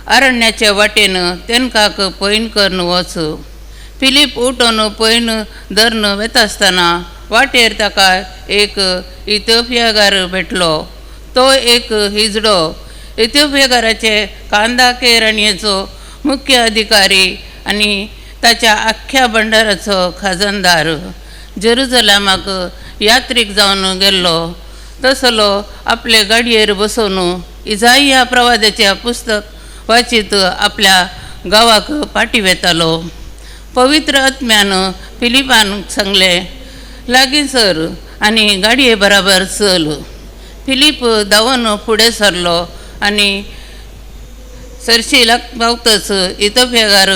C: अरण्याचे वाटेन तेनकाक पयण करून वच. फिलीप उठून पयण धरून वेता आसतना वाटेर ताका एक इथियोपियागार भेटलो. तो एक हिजडो, इथियोपियागाराचे कांदाके राणयेचो मुख्य अधिकारी आनी ताच्या आख्ख्या भंडाराचो खाजनदार. जेरुजलेमाक यात्रीक जावन गेल्लो तसलो आपले गाडयेर बसोवन इजाइया प्रवादाचें पुस्तक वाचीत आपल्या गांवाक पाटी वेतालो. पवित्र आत्म्यान फिलिपान सांगलें, लागीं सर आनी गाडये बराबर चल. फिलीप धांवन फुडें सरलो आनी सरशी पावतच इथोपियागार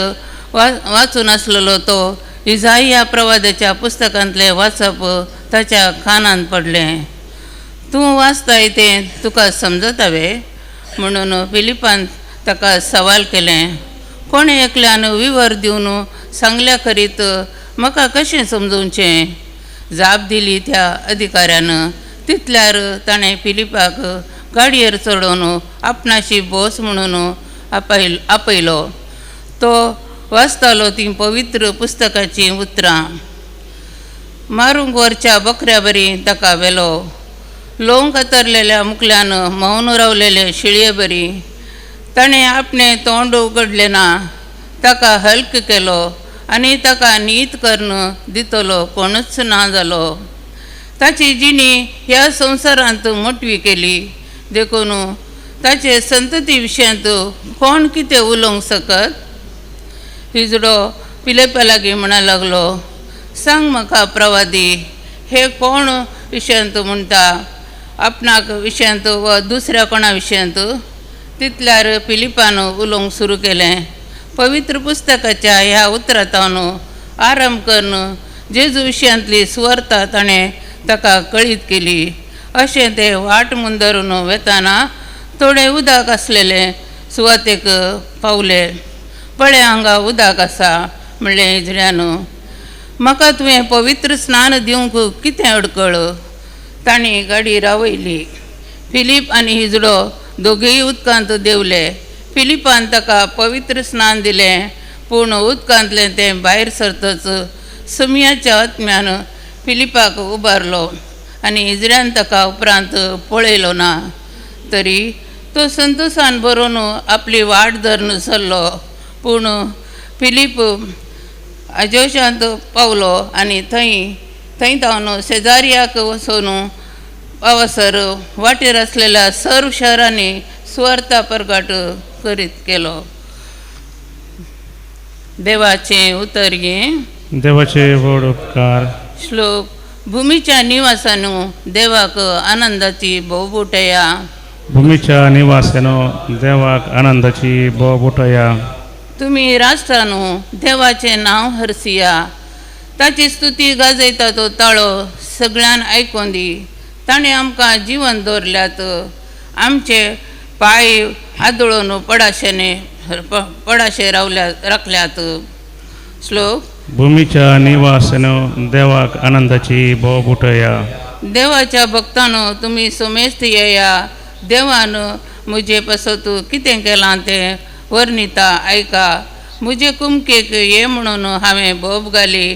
C: वाचून आसलेलो तो इजाइया प्रवादाच्या पुस्तकांतलें वाचप ताच्या कानांत पडलें. तूं वाचताय तें तुका समजता वे म्हणून फिलिपान ताका सवाल केलें. कोणें एकल्यान विवर दिवन सांगल्या करीत म्हाका कशें समजोवचें? जाप दिली त्या अधिकाऱ्यान. तितल्यार ताणें फिलिपाक गाडयेर चडोवन आपणाशी बोस म्हणून आपयलो. तो वाचतालो तीं पवित्र पुस्तकाचीं उतरां. मारूंक व्हरच्या बकऱ्या बरी ताका व्हेलो. लोंग कातरलेल्या मुकल्यान मौन रावलेले शिळये बरी ताणें आपणें तोंड उगडलें ना. ताका हल्क केलो आनी ताका नीत करून दितलो कोणूच ना जालो. ताची जिणी ह्या संवसारांत मोटवी केली देखून ताचे संतती विशयांत कोण कितें उलोवंक शकत? हिजडो पिलेपा लागीं म्हणा लागलो, सांग म्हाका प्रवादी, हे कोण विशयांत म्हणटा, आपणाक विशयांत वा दुसऱ्या कोणा विशयांत? तितल्यार फिलिपान उलोवंक सुरू केलें, पवित्र पुस्तकाच्या ह्या उतरांतावन आरंभ करून जेजू विशयांतली सुवार्ता ताणें ताका कळीत केली. अशें ते वाट मुंदरून वेताना थोडें उदक आसलेलें सुवातेक पावले. पळय हांगा उदक आसा म्हणलें हिजड्यान, म्हाका तुवें पवित्र स्नान दिवंक कितें अडकळ? तांणी गाडी रावयली. फिलीप आनी हिजडो दोगीय उदकांत देंवले. फिलिपान ताका पवित्र स्नान दिलें, पूण उदकांतलें तें भायर सरतच सुमयाच्या आत्म्यान फिलिपाक उबारलो आनी हिजड्यान ताका उपरांत पळयलो ना. तरी तो संतोशान बरोवन आपली वाट धरून सरलो. पूण फिलीप आजोशांत पावलो आनी थंय थंय धांवन शेजार्याक वचून पावसर वाटेर आसलेल्या सर्व शहरांनी सुवार्ता परगट करीत केलो. देवाचें उतर हें.
B: देवाचे व्हड उपकार.
C: श्लोक. भूमीच्या निवासानू देवाक आनंदाची भोवबुटया.
B: भूमीच्या निवास्यानो देवाक आनंदाची बोब उठया.
C: तुमी राष्ट्रांनो देवाचें नांव हरसिया, ताची स्तुती गाजयता तो ताळो सगळ्यान आयकोन दी. ताणें आमकां जिवन दवरल्यात, आमचे पांय आदळून पडाशेने पडाशे रावल्या राखल्यात. श्लोक.
B: भूमीच्या निवास्यानो देवाक आनंदाची बोब उठया.
C: देवाच्या भक्तानो तुमी सुमेस्त येया, देवान म्हजे पासत कितें केलां तें वर्णिता आयका. म्हजे कुमकेक ये म्हणून हांवें बोब घाली,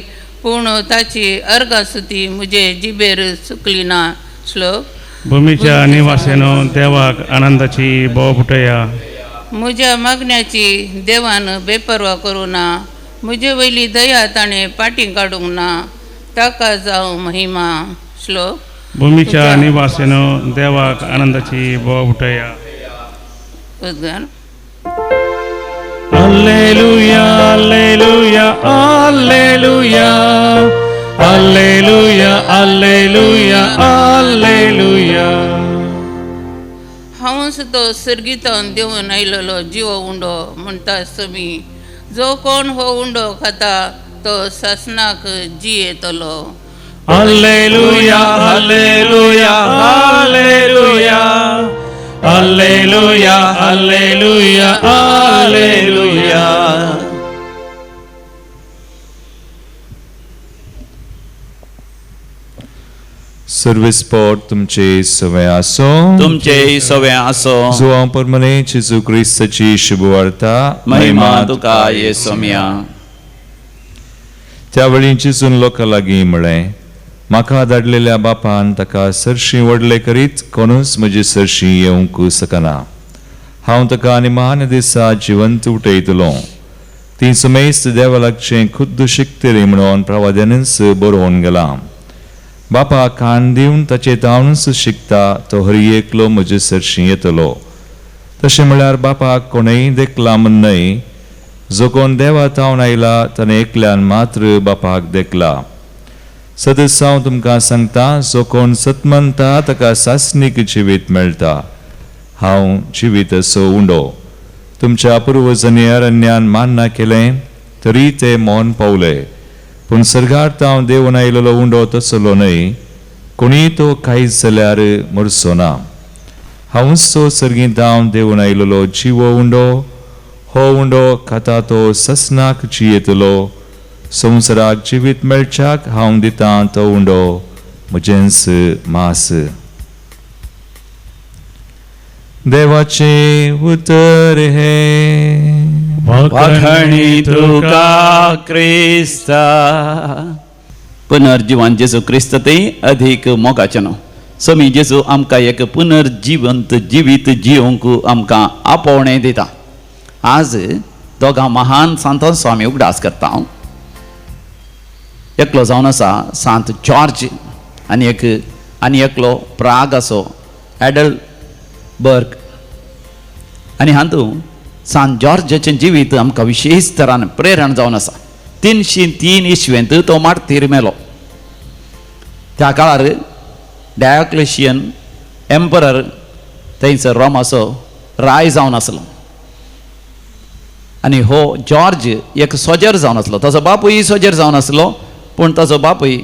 C: पूण ताची अर्गासुती म्हजे जिबेर चुकली ना. श्लोक.
B: भूमीच्या निवास्यानो देवाक आनंदाची बोब उठया.
C: म्हज्या मागण्याची देवान बेपर्वा करूं ना, म्हजे वयली दया ताणें पाटी काडूंक ना, ताका जावं महिमा. श्लोक.
B: भूमीच्या निवास्यानो देवाक आनंदाची बोब उठया.
C: उद्गार.
B: Alleluia, alleluia, alleluia, alleluia, alleluia, alleluia.
C: हांवच तो सर्गीतान देवून आयलेलो जिवो उंडो म्हणटा समी, जो कोण हो उंडो खाता तो सासनाक जियेतलो.
B: Alleluia, alleluia, alleluia, alleluia, alleluia, alleluia.
D: Service पोट तुमचे सवे आसो.
A: तुमचे सवे आसो.
D: जुवां परमने जेजू क्रिस्ताची शुभवार्ता.
A: महिमा तुका ये सोम्या.
D: त्यावेळी जेजून लोकां लागीं म्हळें, म्हाका धाडलेल्या बापान ताका सरशीं व्हडले करीत कोणूच म्हजे सरशीं येवंक शकना. हांव ताका आनी महान दिसा जिवंत उठयतलो. ती सुमेस्त देवा लागचें खुद्द शिकतली म्हणून प्रवाद्यानूच बरोवन गेलां. बापा कान दिवन ताचे तावनूच शिकता तो हरी एकलो म्हजे सरशीं येतलो. तशें म्हळ्यार बापाक कोणेय देखला म्हण न्हय, जो कोण देवा तावन आयला ताणें एकल्यान मात्र बापाक देखला. सदस हांव तुमकां सांगता, जो कोण सत मानता ताका सासणीक जिवीत मेळटा. हांव जिवीत असो उंडो. तुमच्या पुर्वजांनी अरण्यान मान्ना केलें तरी ते मौन पावले, पूण सर्गार हांव देवून आयलेलो उंडो तसलो न्हय, कोणीय तो खायत जाल्यार मरचो ना. हांवूच तो सर्गींत हांव देवून आयलेलो जिवो उंडो. हो उंडो खाता तो ससनाक जियेतलो. संवसाराक जिवीत मेळच्याक हांव दितां तो उंडो म्हजेंच मास. देवाचें उतर हें.
A: वाखणी तुका क्रिस्ता. पुनर्जिवन जेजू क्रिस्त ते अधिक मोगाचें न्हू. समी जेजू आमकां एक पुनर्जिवंत जिवीत जिवंक आमकां आपोवणें दिता. आज दोगां महान सांतांचो आमी उगडास करता. एकलो जावन आसा सांत जॉर्ज आनी एक आनी एकलो प्राग असो एडलबर्ग. आनी हातूंत सांत जॉर्जाचें जिवीत आमकां विशेश तरान प्रेरण जावन आसा. 303 इसवेंत तो मार्तीर मेलो. त्या काळार डायोक्लेशियन एम्परर थंयसर रोमाचो राय जावन आसलो आनी हो जॉर्ज एक सोजर जावन आसलो. ताचो बापूय सोजर जावन आसलो, पूण ताचो बापूय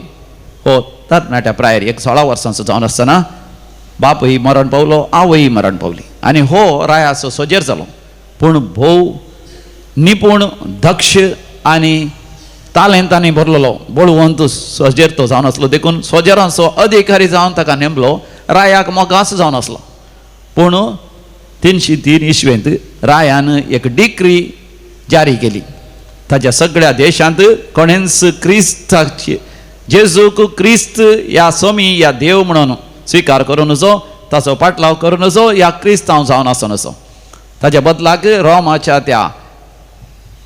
A: हो तरणाट्या प्रायर एक 16 वर्सांचो जावन आसतना बापूय मरण पावलो, आवय मरण पावली आनी हो रायाचो सोजर जालो. पूण भोव निपूण दक्ष आनी तालेंतांनी भरलेलो बळवंत सोजेर तो जावन आसलो. देखून सोजरांचो अधिकारी जावन ताका नेमलो. रायाक मोगास जावन आसलो. पूण 303 इसवेंत रायान एक डिक्री जारी केली. ताच्या सगळ्या देशांत कोणेंच क्रिस्ताची जेजूक क्रिस्त ह्या स्वामी ह्या देव म्हणून स्विकार करूं नजो, ताचो पाटलाव करूं नजो, ह्या क्रिस्तांव जावन आसूं नजो. ताच्या बदलाक रोमाच्या त्या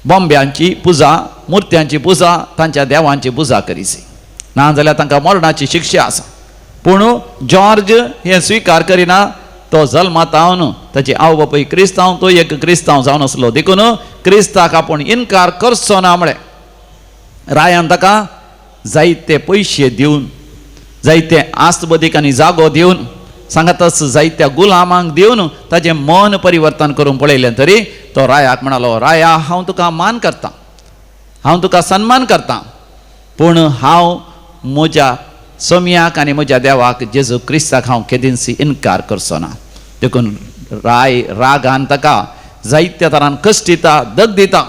A: बॉम्ब्यांची पुजा, मुर्त्यांची पुजा, तांच्या देवांची पुजा करीची, ना जाल्यार तांकां मरणाची शिक्षा आसा. पूण जॉर्ज हें स्विकार करिना. तो जल्मातावन ताची आवय बापूय क्रिस्तांव, तो एक क्रिस्तांव जावन आसलो. देखून क्रिस्ताक आपूण इनकार करचो ना म्हळें. रायान ताका जायते पयशे दिवन, जायते आस्तबदीक आनी जागो दिवन सांगातच जायत्या गुलामांक दिवन ताजें मन परिवर्तन करूंक पळयलें तरी तो रायाक म्हणालो, राया हांव तुका मान करता, हांव तुका सन्मान करता, पूण हांव म्हज्या सोमयाक आनी म्हज्या देवाक जेजू क्रिस्ताक हांव केदींच इनकार करचो ना. देखून राय रागान ताका जायत्या तरान कश्ट दिता, दग दिता,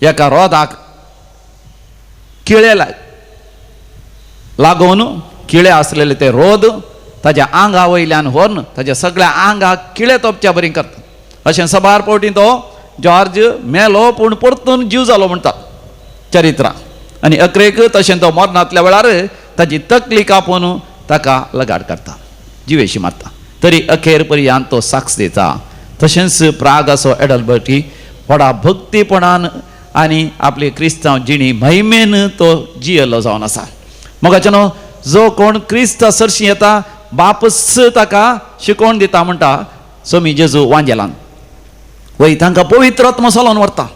A: एका रोदाक किळे लागून किळे आसलेले ते रोद ताज्या आंगा वयल्यान व्हरून ताज्या सगळ्या आंगाक किळे तोपच्या बरी करता. अशें सबार फावटी तो जॉर्ज मेलो पूण परतून जीव जालो म्हणटा चरित्रां. आनी अकरेक तशें तो मरणांतल्या वेळार ताजी तकली कापून ताका लगाड करता, जिवेशी मारता, तरी अखेर पर्यंत तो साक्ष दिता. तशेंच प्राग असो एडल्बर्टी व्हडा भक्तीपणान आनी आपली क्रिस्तांव जिणी महिमेन तो जियेल्लो जावन आसा. मोगाच्यानो जो कोण क्रिस्ता सरशी येता बापच ताका शिकोवन दिता म्हणटा सोमी जेजू वांजेलान वय तांकां पवित्र आत्मो चलोवन व्हरता.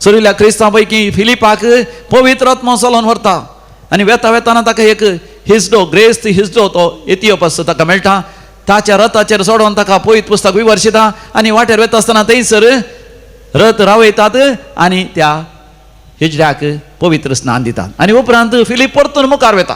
A: सरिल्ल्या क्रिस्तांव पैकी फिलिपाक पवित्र आत्मो चलोवन व्हरता आनी वेता वेताना ताका एक हिजडो ग्रेस्त हिजडो तो इथियोपस ताका मेळटा. ताच्या रथाचेर चडोवन ताका पवित्र पुस्तक विवर्शिता आनी वाटेर वेता आसतना थंयसर रथ रावयतात आनी त्या हिजड्याक पवित्र स्नान दितात आनी उपरांत फिलीप परतून मुखार वेता.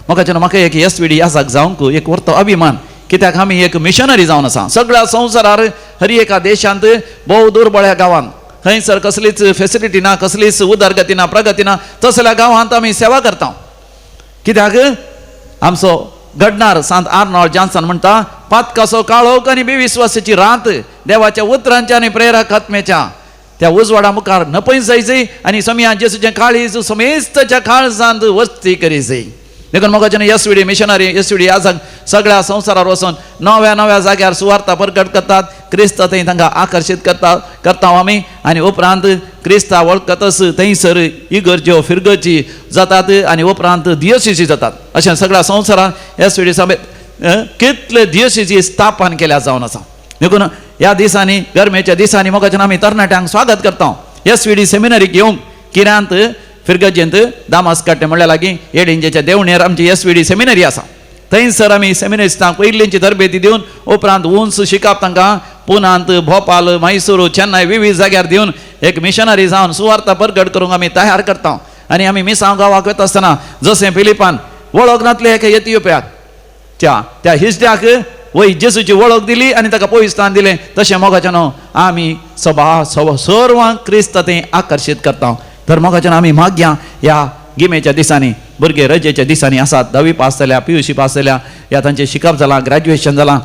A: म्हाका म्हाका एक एस वी डी याजाक जावंक एक व्हडलो अभिमान, कित्याक आमी एक मिशनरी जावन आसा. सगळ्या संवसारार हर एका देशांत भोव दुर्बळ्या गांवांत थंयसर कसलीच फेसिलिटी ना, कसलीच उदरगती ना, प्रगती ना, तसल्या गांवांत आमी सेवा करता. कित्याक आमचो घडणार सांत आर्नॉल्ड जॉन्सन म्हणटा, पातकाचो काळोख आनी बेविस्वासाची रात देवाच्या उतरांच्या आनी प्रेरक आत्म्याच्या त्या उजवाडा मुखार नपय जायची आनी समिया जेसूचें काळीज समेस्तच्या काळजांत वस्ती करी जाय. देखून मोगाच्यान S V D missionary S V D आज सगळ्या संवसारार वचून नव्या नव्या जाग्यार सुवार्ता प्रकट करतात, क्रिस्त थंय तांकां आकर्शीत करता आमी आनी उपरांत क्रिस्ता वळखतच थंयसर इगर्ज्यो फिरगर्जी जातात आनी उपरांत दियोसिसी जातात. अशें सगळ्या संवसारांत एस वी डी समेत कितले दियोसिसी स्थापन केल्या जावन आसा. देखून ह्या दिसांनी गरमेच्या दिसांनी मोगाच्यान आमी तरणाट्यांक स्वागत करता. एस वी डी सेमिनरीक येवंक किरांत फिरगर्जेंत दामास काट्टे म्हणल्या लागीं एडिंजेच्या देवणेर आमची एस वी डी सेमिनरी आसा. थंयसर आमी सेमिनरिस्टांक पयलींची तरबेती दिवन उपरांत उंच शिकप तांकां पुनांत, भोपाल, म्हैसूर, चेन्नय विविध जाग्यार दिवन एक मिशनरी जावन सुवार्ता परगट करूंक आमी तयार करता. आनी आमी मिसांव गांवाक वता आसतना जशें फिलिपान वळख नातले एका एथियोपियाक त्या त्या हिजड्याक वय जेसूची वळख दिली आनी ताका पवित्र दिलें, तशें मोगाच्यान आमी सभा सर्वांक क्रिस्त थंय आकर्शीत करता. तर मोगाच्यान आमी मागया ह्या गिमेच्या दिसांनी भुरगे रजेच्या दिसांनी आसात, धावी पास जाल्या, पी यू सी पास जाल्या, ह्या तांचें शिकप जालां, ग्रॅज्युएशन जालां,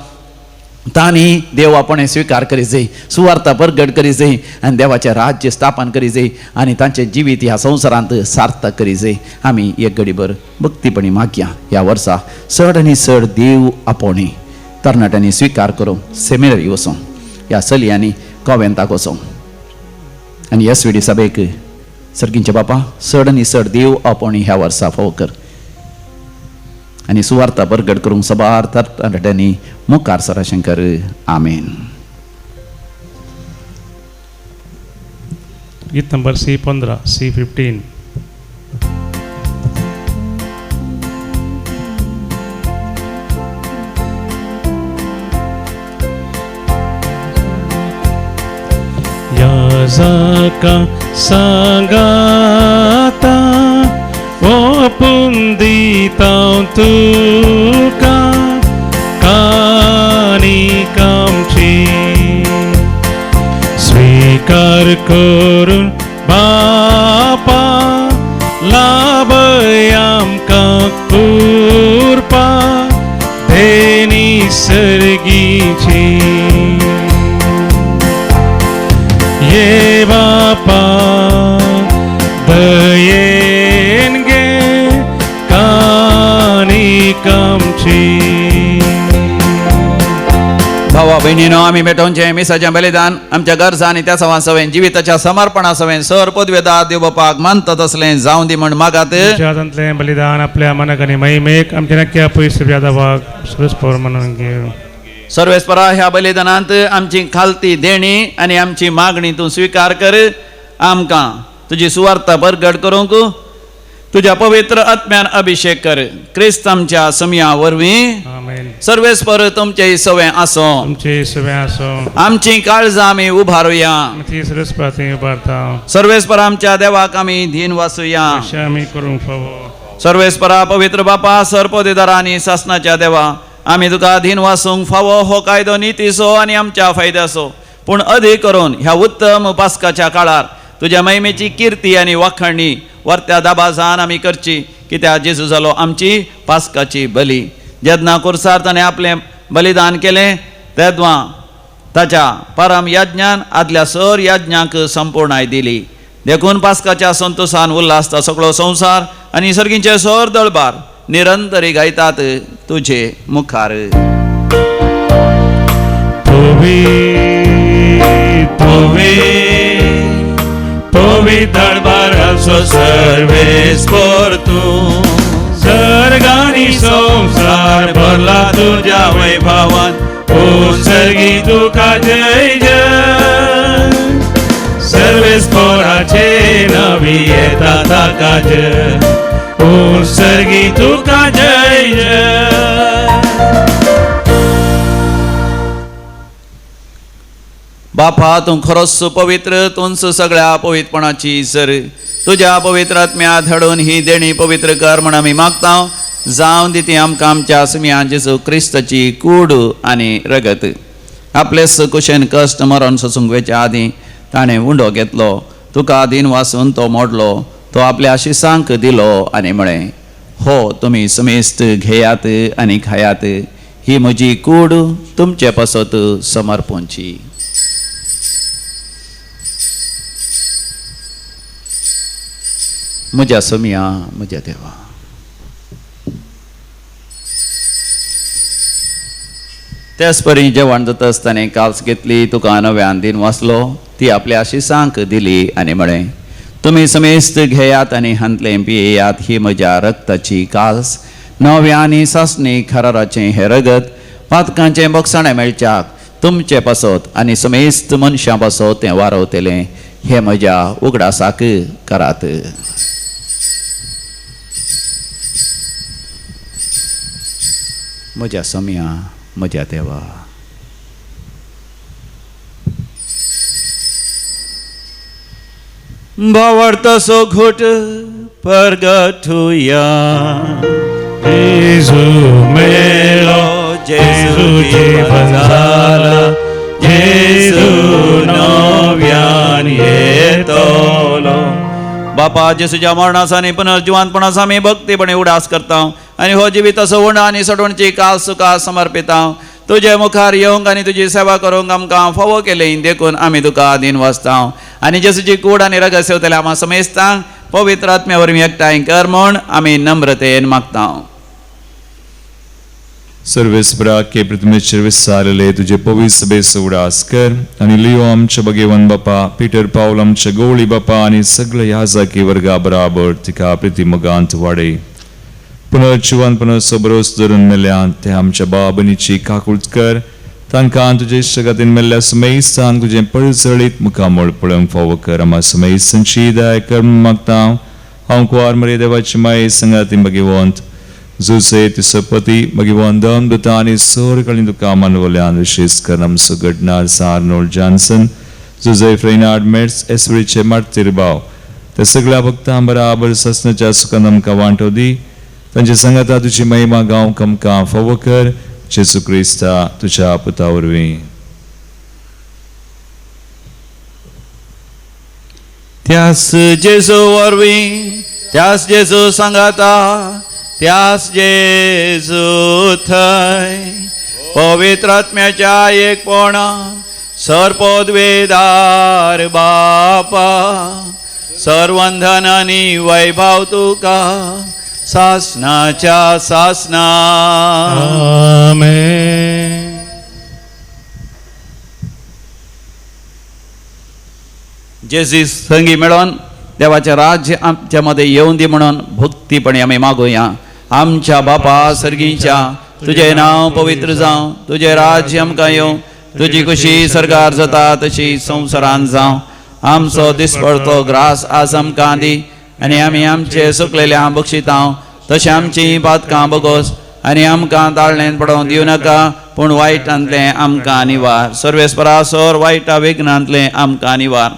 A: तांणी देव आपणें स्विकार करी जाय, सुवार्ता परगट करी जाय आनी देवाचें राज्य स्थापन करी जाय आनी तांचें जिवीत ह्या संवसारांत सार्थक करी जाय. आमी एक घडीभर भक्तीपणी मागया ह्या वर्सा चड आनी चड देव आपोवणी तरणाट्यांनी स्विकार करूंक सेमिनरी वचूंक, ह्या चलयांनी कॉवेंताक वचूंक आनी एस वी डी सभेक सर्गींचे बापा चड आनी चड देव आपोवणी ह्या वर्सा फावो कर आनी सुवार्ता बरगड करूंक सबार तरणाट्यांनी मुखार सर शंकर. आमेन.
B: गीत नंबर C15, C15. याजाका सांगाता ओपून दिता तुका कानिकामची स्वीकार करून बापा लाभय आमकां कृपा देनी सर्गीची. ये बापा दयेन गे कानिकामची.
A: भावा भयणीनो आमी भेटोवचें मिसाचें बलिदान आमच्या गरजा आनी त्या सवां सवें जिविताच्या समर्पणा सवें सर पदवेदा देव बापाक मानता तसलें जावं दी म्हण मागात.
B: हातांतलें बलिदान आपल्या मनाक आनी महिमेक आमच्या नक्की पयस यादवाक सुरस म्हणून घेव.
A: सर्वेस्परा ह्या बलिदानांत आमची खालती देणी आनी आमची मागणी तूं स्विकार कर. आमकां तुजी सुवार्ता बरगड करूंक तुज्या पवित्र आत्म्यान अभिषेक कर. क्रिस्त आमच्या समया वरवीं.
B: आमेन.
A: सर्वेस्पर तुमचे सवें आसो.
B: तुमचे सगळे आसो.
A: आमची काळजां आमी उबारुया.
B: आमची सरस्पती उबारता.
A: सर्वेस्पर आमच्या देवाक आमी धीन वासुया.
B: अशें आमी करूंक फावो.
A: सर्वेस्परा पवित्र बापा सरपोदेदारा आनी सासनाच्या देवा आमी तुका धीन वासूंक फावो हो कायदो नितीचो आनी आमच्या फायद्याचो पूण अदीक करून ह्या उत्तम पास्काच्या काळार तुज्या महिमेची किर्ती आनी वाखणणी वर्त्या दाबाजान आमी करची कित्याक जेजू जालो आमची पास्काची बली. जेन्ना कुर्सार ताणें आपलें बलिदान केलें तेद्वां ताच्या परम यज्ञान आदल्या सर यज्ञांक संपूर्णाय दिली. देखून पास्काच्या संतोसान उल्हासता सगळो संवसार आनी सर्गींचे सर दळबार निरंतरी गायतात तुझे मुखार.
D: पवित्र सर्वेस्पर तूं सर्गानी संवसार भरला तुज्या वैभवान ओ सर्गी तुका जय जय. सर्वेस्पराचे नवी येता ताका जय ओ सर्गी तुका जय जय.
A: बापा तूं खरोच पवित्र तूंच सगळ्या पवित्रपणाची सर तुज्या पवित्र आत्म्या धाडून ही देणी पवित्र कर म्हण आमी मागता. जावन दी ती आमकां आमच्या सुम्या जेजू क्रिस्ताची कूड आनी रगत. आपलेच कुशेन कश्ट मरण सोसूंक वेच्या आदीं ताणें उंडो घेतलो तुका दीन वासून तो मोडलो तो आपल्या आशिसांक दिलो आनी म्हळें हो तुमी समेस्त घेयात आनी खायात ही म्हजी कूड तुमचे पासत समर्पणची. म्हज्या सोम्या म्हज्या देवा. त्याच परी जेवण जाता आसतना काल्स घेतली तुका नव्यान दिन वाचलो ती आपल्या आशिसांक दिली आनी म्हळें तुमी समेस्त घेयात आनी हांतलें पियेयात ही म्हज्या रक्ताची काल्स नव्या आनी सासणी खराराचें हें रगत पातकांचें बोगसाणें मेळच्याक तुमचे पासत आनी समेस्त मनशां पासत तें वारवतलें हें म्हज्या उगडासाक करात. म्हज्या सोम्या म्हज्या देवा. भावार्थाचो घोट परगटुया.
B: जेजू मेलो जेजू जीवन जाला जेजू नव्यान येतलो.
A: बापा जेजूच्या मरणाचो आनी पुनर्जिवंतपणाचो आमी भक्तीपणे उडास करता आनी हो जिविताचो उणो आनी सोडवणची काल सुखा समर्पिता. तुजे मुखार येवंक आनी तुजी सेवा करूंक आमकां फावो केली देखून आमी तुका दीन वाचता आनी जेजूची कूड आनी रगत सेवतले आमा समेस्तांक पवित्र आत्म्या वरवीं एकठांय कर म्हूण आमी नम्रतेन मागता.
D: सर्वेस्परा के प्रतिमेचेर विसारले तुजे पवित्र सभेचो उडास कर आनी लियो आमच्या भगेवन बापा पिटर पावल आमच्या गवळी बापा आनी सगळे ह्या जाकी वर्गा बराबर तिका प्रिती मोगांत वाडय. पुनर्जिवनपणाचो भरोस धरून मेल्यान ते आमच्या बाबनीची काकूट कर तांकां तुजे इश्टगातीन मेल्ल्या सुमेस्तांक तुजें पळचळीत मुखामळ पळोवंक फावो कर. आमा सुमेस्तांची दया कर मागता. हांव कुवार मरे देवाची माये संगाती भगवंत जुसे तिसपती भगवंत दम दुता आनी सोर कळी तुका मानवल्यान विशेष कर आमचो घडणार आर्नोल्ड जॉन्सन जुजे फ्रेनार्ड मेट्स एसवरीचे मार्तीर भाव त्या सगळ्या भक्तां बराबर ससनाच्या सुखान आमकां वांटो दी. तांचे सांगाता तुजी महिमा गावंक आमकां फावो कर. जेजू क्रिस्ता तुज्या पुता वरवीं.
A: त्यास जेजू वरवीं त्यास जेजू सांगाता त्यास जेजू थंय पवित्र आत्म्याच्या एकपणान सर्पोद्वेदार बापा सर्वंधन आनी वैभव तुका सासनाच्या सासना.
B: आमेन.
A: जेजू संगी मेळोन देवाचें राज्य आमच्या मदें येवन दी म्हणून भक्तीपणी आमी मागुया. आमच्या बापा सर्गीच्या तुजें नांव पवित्र जावं तुजें राज्य आमकां येवं तुजी खुशी सरकार जाता तशी संवसारान जावं. आमचो दिसपडतो ग्रास आज आमकां दी आनी आमी आमचे सुकलेल्या बक्षितां तशें आमची पातकां बगोस आनी आमकां ताळणेन पडोवंक दिवं नाका पूण वायटांतलें आमकां निवार. सर्वेस्परा सर वायटा विघ्नांतलें आमकां निवार.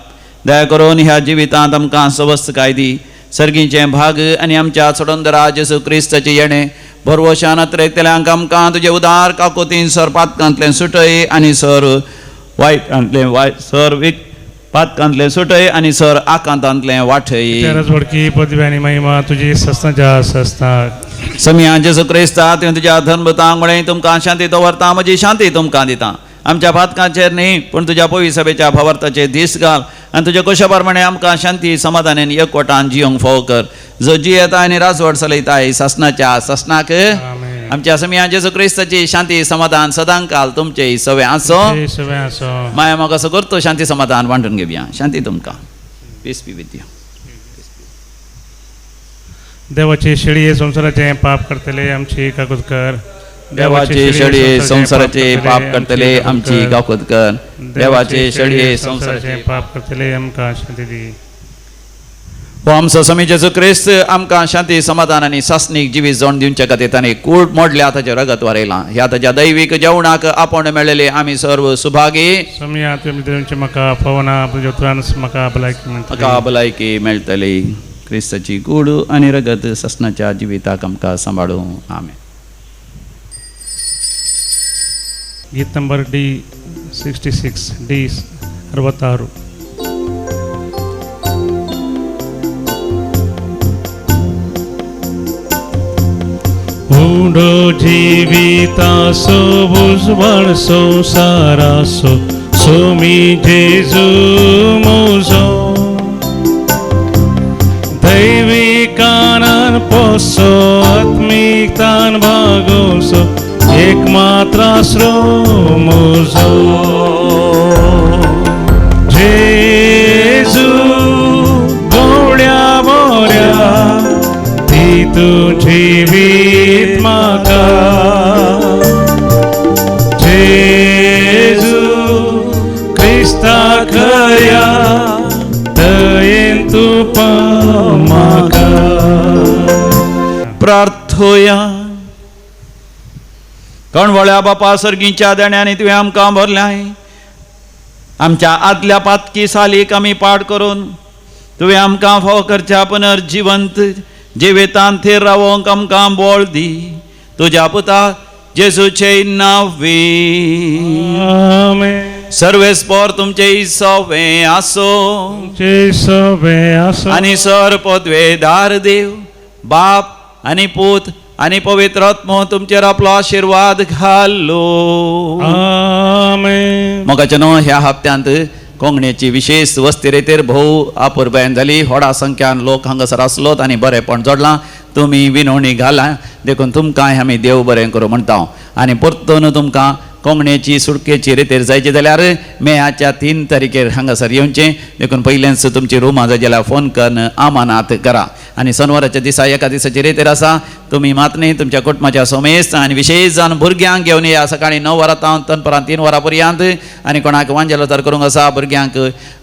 A: दया करून ह्या जिवितांत आमकां सवस्तकाय दी. सर्गीचें भाग आनी आमच्या सोडंदरा जेजू क्रिस्ताचें येणें भरवशान अत्रेकतल्यांक आमकां तुजें उदार काकोतीन सर पातकांतलें सुटय आनी सर वायटांतलें वायट सर विक पातकांतलें सुटय आनी सर आकांतांतलें वाटय.
B: वडकी पदवी आनी महिमा तुजी सस्नाच्या सस्ना.
A: समिया जेजू क्रिस्ता तुवें तुज्या धर्मतांक म्हळें तुमकां शांती दवरता म्हजी शांती तुमकां दिता. आमच्या पातकांचेर न्ही पूण तुज्या पवी सभेच्या भावार्थाचेर दीस घाल आनी तुज्या कोशा प्रमाणे आमकां शांती समाधानान एकवटान जियोंक फावो कर. जो जियेता आनी राजवट चलयताय सासनाच्या सासनाक. आमच्या समिया जेजू क्रिस्ताची शांती समाधान सदांकाल तुमचे सवे आसो. माया म्हाका असो करतो शांती समाधान वांटून घेवया. शांती तुमकां. Peace be with you.
B: देवाचे शेळये संवसाराचें पाप करतले आमची काकूत कर.
A: देवाचे शेळये संवसाराचे पाप करतले आमची काकूत कर. देवाचे शेळये संवसाराचे
B: पाप करतले आमकां शांती दी.
A: हो आमचो स्वामी जेजू क्रिस्त आमकां शांती समाधान आनी सासणीक जिवीत जोड दिवचे खातीर ताणें कूड मोडल्या ताचें रगत वारयलां. ह्या ताच्या दैवीक जेवणाक आपोवणें मेळ्ळेले आमी सर्व सुभागी.
B: स्वामी तुमी दिवचें म्हाका फावना तुज्या उतरान म्हाका भलायकी मेळटली.
A: म्हाका भलायकी मेळटली. क्रिस्ताची कूड आनी रगत सासणाच्या जिविताक आमकां सांबाळूं. आमेन.
B: गीत नंबर D 66 D 66. उडो जीवितासो उजवाड संसारासो सोमी जेजू मुजो दैविकानान पोसो आत्मिकतान भागोसो एकमात्र आसरो मुजो जेजू गोड्या मोऱ्या ती तूं जिवीत म्हाका जेजू क्रिस्ता खऱ्या दयेन तूं पाव म्हाका.
A: प्रार्थोया. कणवळ्या बापा सर्गीच्या देण्यांनी तुवें आमकां भरल्याय. आमच्या आदल्या पातकी सालीक आमी पाड करून तुवें आमकां फावो करच्या पुनर्जिवंत जिवितांत थीर रावोंक आमकां बळ दी. तुज्या पुता जेजूचे नांवी. सर्वेस्पोर तुमचे सवे आसो आनी सर पदवेदार देव बाप आनी पूत आनी पवित्र आत्मो तुमचेर आपलो आशिर्वाद घालो.
B: आमेन.
A: मोगाचे न्हू ह्या हप्त्यांत कोंकणीची विशेष वस्ती रेतीर भोव आपुरबायन जाली. व्हडा संख्यान लोक हांगासर आसलोत आनी बरेंपण जोडलां. तुमी विनवणी घाला देखून तुमकां आमी देव बरें करूं म्हणटा. आनी परतून तुमकां कोंकणीची सुटकेची रेतीर जायची जाल्यार मेयाच्या 3 तारखेर हांगासर येवचें. देखून पयलेंच तुमची रुमां जाय जाल्यार फोन करून आमानात करा. आनी शनवाराच्या दिसा एका दिसाची रेतीर आसा. तुमी मात न्ही तुमच्या कुटुंबाच्या सोमेस्त आनी विशेष जावन भुरग्यांक घेवन या. सकाळीं 9 वरां तावन दनपरां 3 वरां पर्यंत. आनी कोणाक वांजेलो तर करूंक आसा भुरग्यांक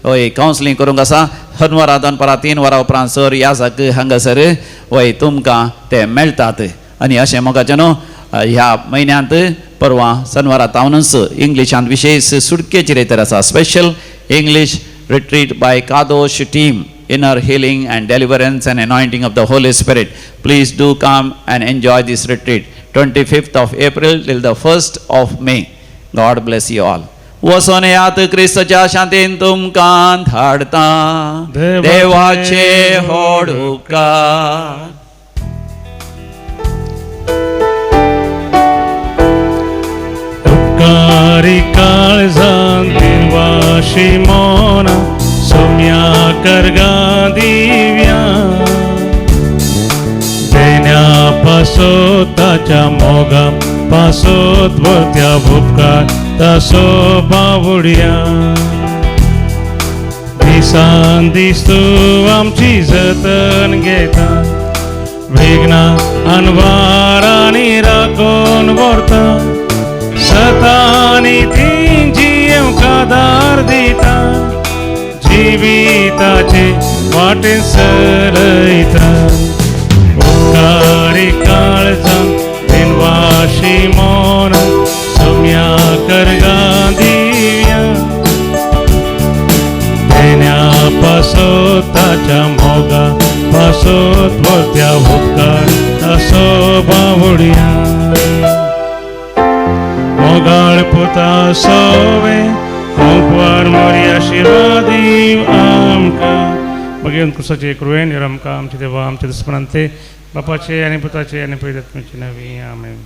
A: हय कावन्सिलींग करूंक आसा. शनवारा दनपरां 3 वरां उपरांत सर याजाक हांगासर हय तुमकां ते मेळटात. आनी अशें मोगाचें न्हू ह्या म्हयन्यांत परवां शनवारा तावनच इंग्लिशांत विशेष सुटकेची रेतर आसा. Special English retreat by Kadosh team, inner healing and deliverance and anointing of the Holy Spirit. Please do come and enjoy this retreat. 25th of April till the 1st of May. God bless you all. वसोन यात क्रिस्ताच्या शांतीन तुमकां धाडता. देवाचे होड उपकार.
B: उपकारी काळजान Vashi Mona Saumya करगा दिव्या देण्या पासो ताच्या मोगा पासोत वरत्या उपकार तासो बावुड्या दिसान दीस तूं आमची जतन घेता वेगना अनवारांनी राखून व्हरता सतानी ती जियेवंक आदार दिता जिविताचे वाटेन सरयता उपकारी काळजान दिनवाशी मोगाळ पुता सोवे हांव मोरी आशिर्वादीव आमकां बघेवन क्रुसाचे कृवेन आमकां आमचे देवा आमच्या दुस्मनांते बापाचे आनी पुताचे आनी पवित्र आत्म्याचे नवी आमेन.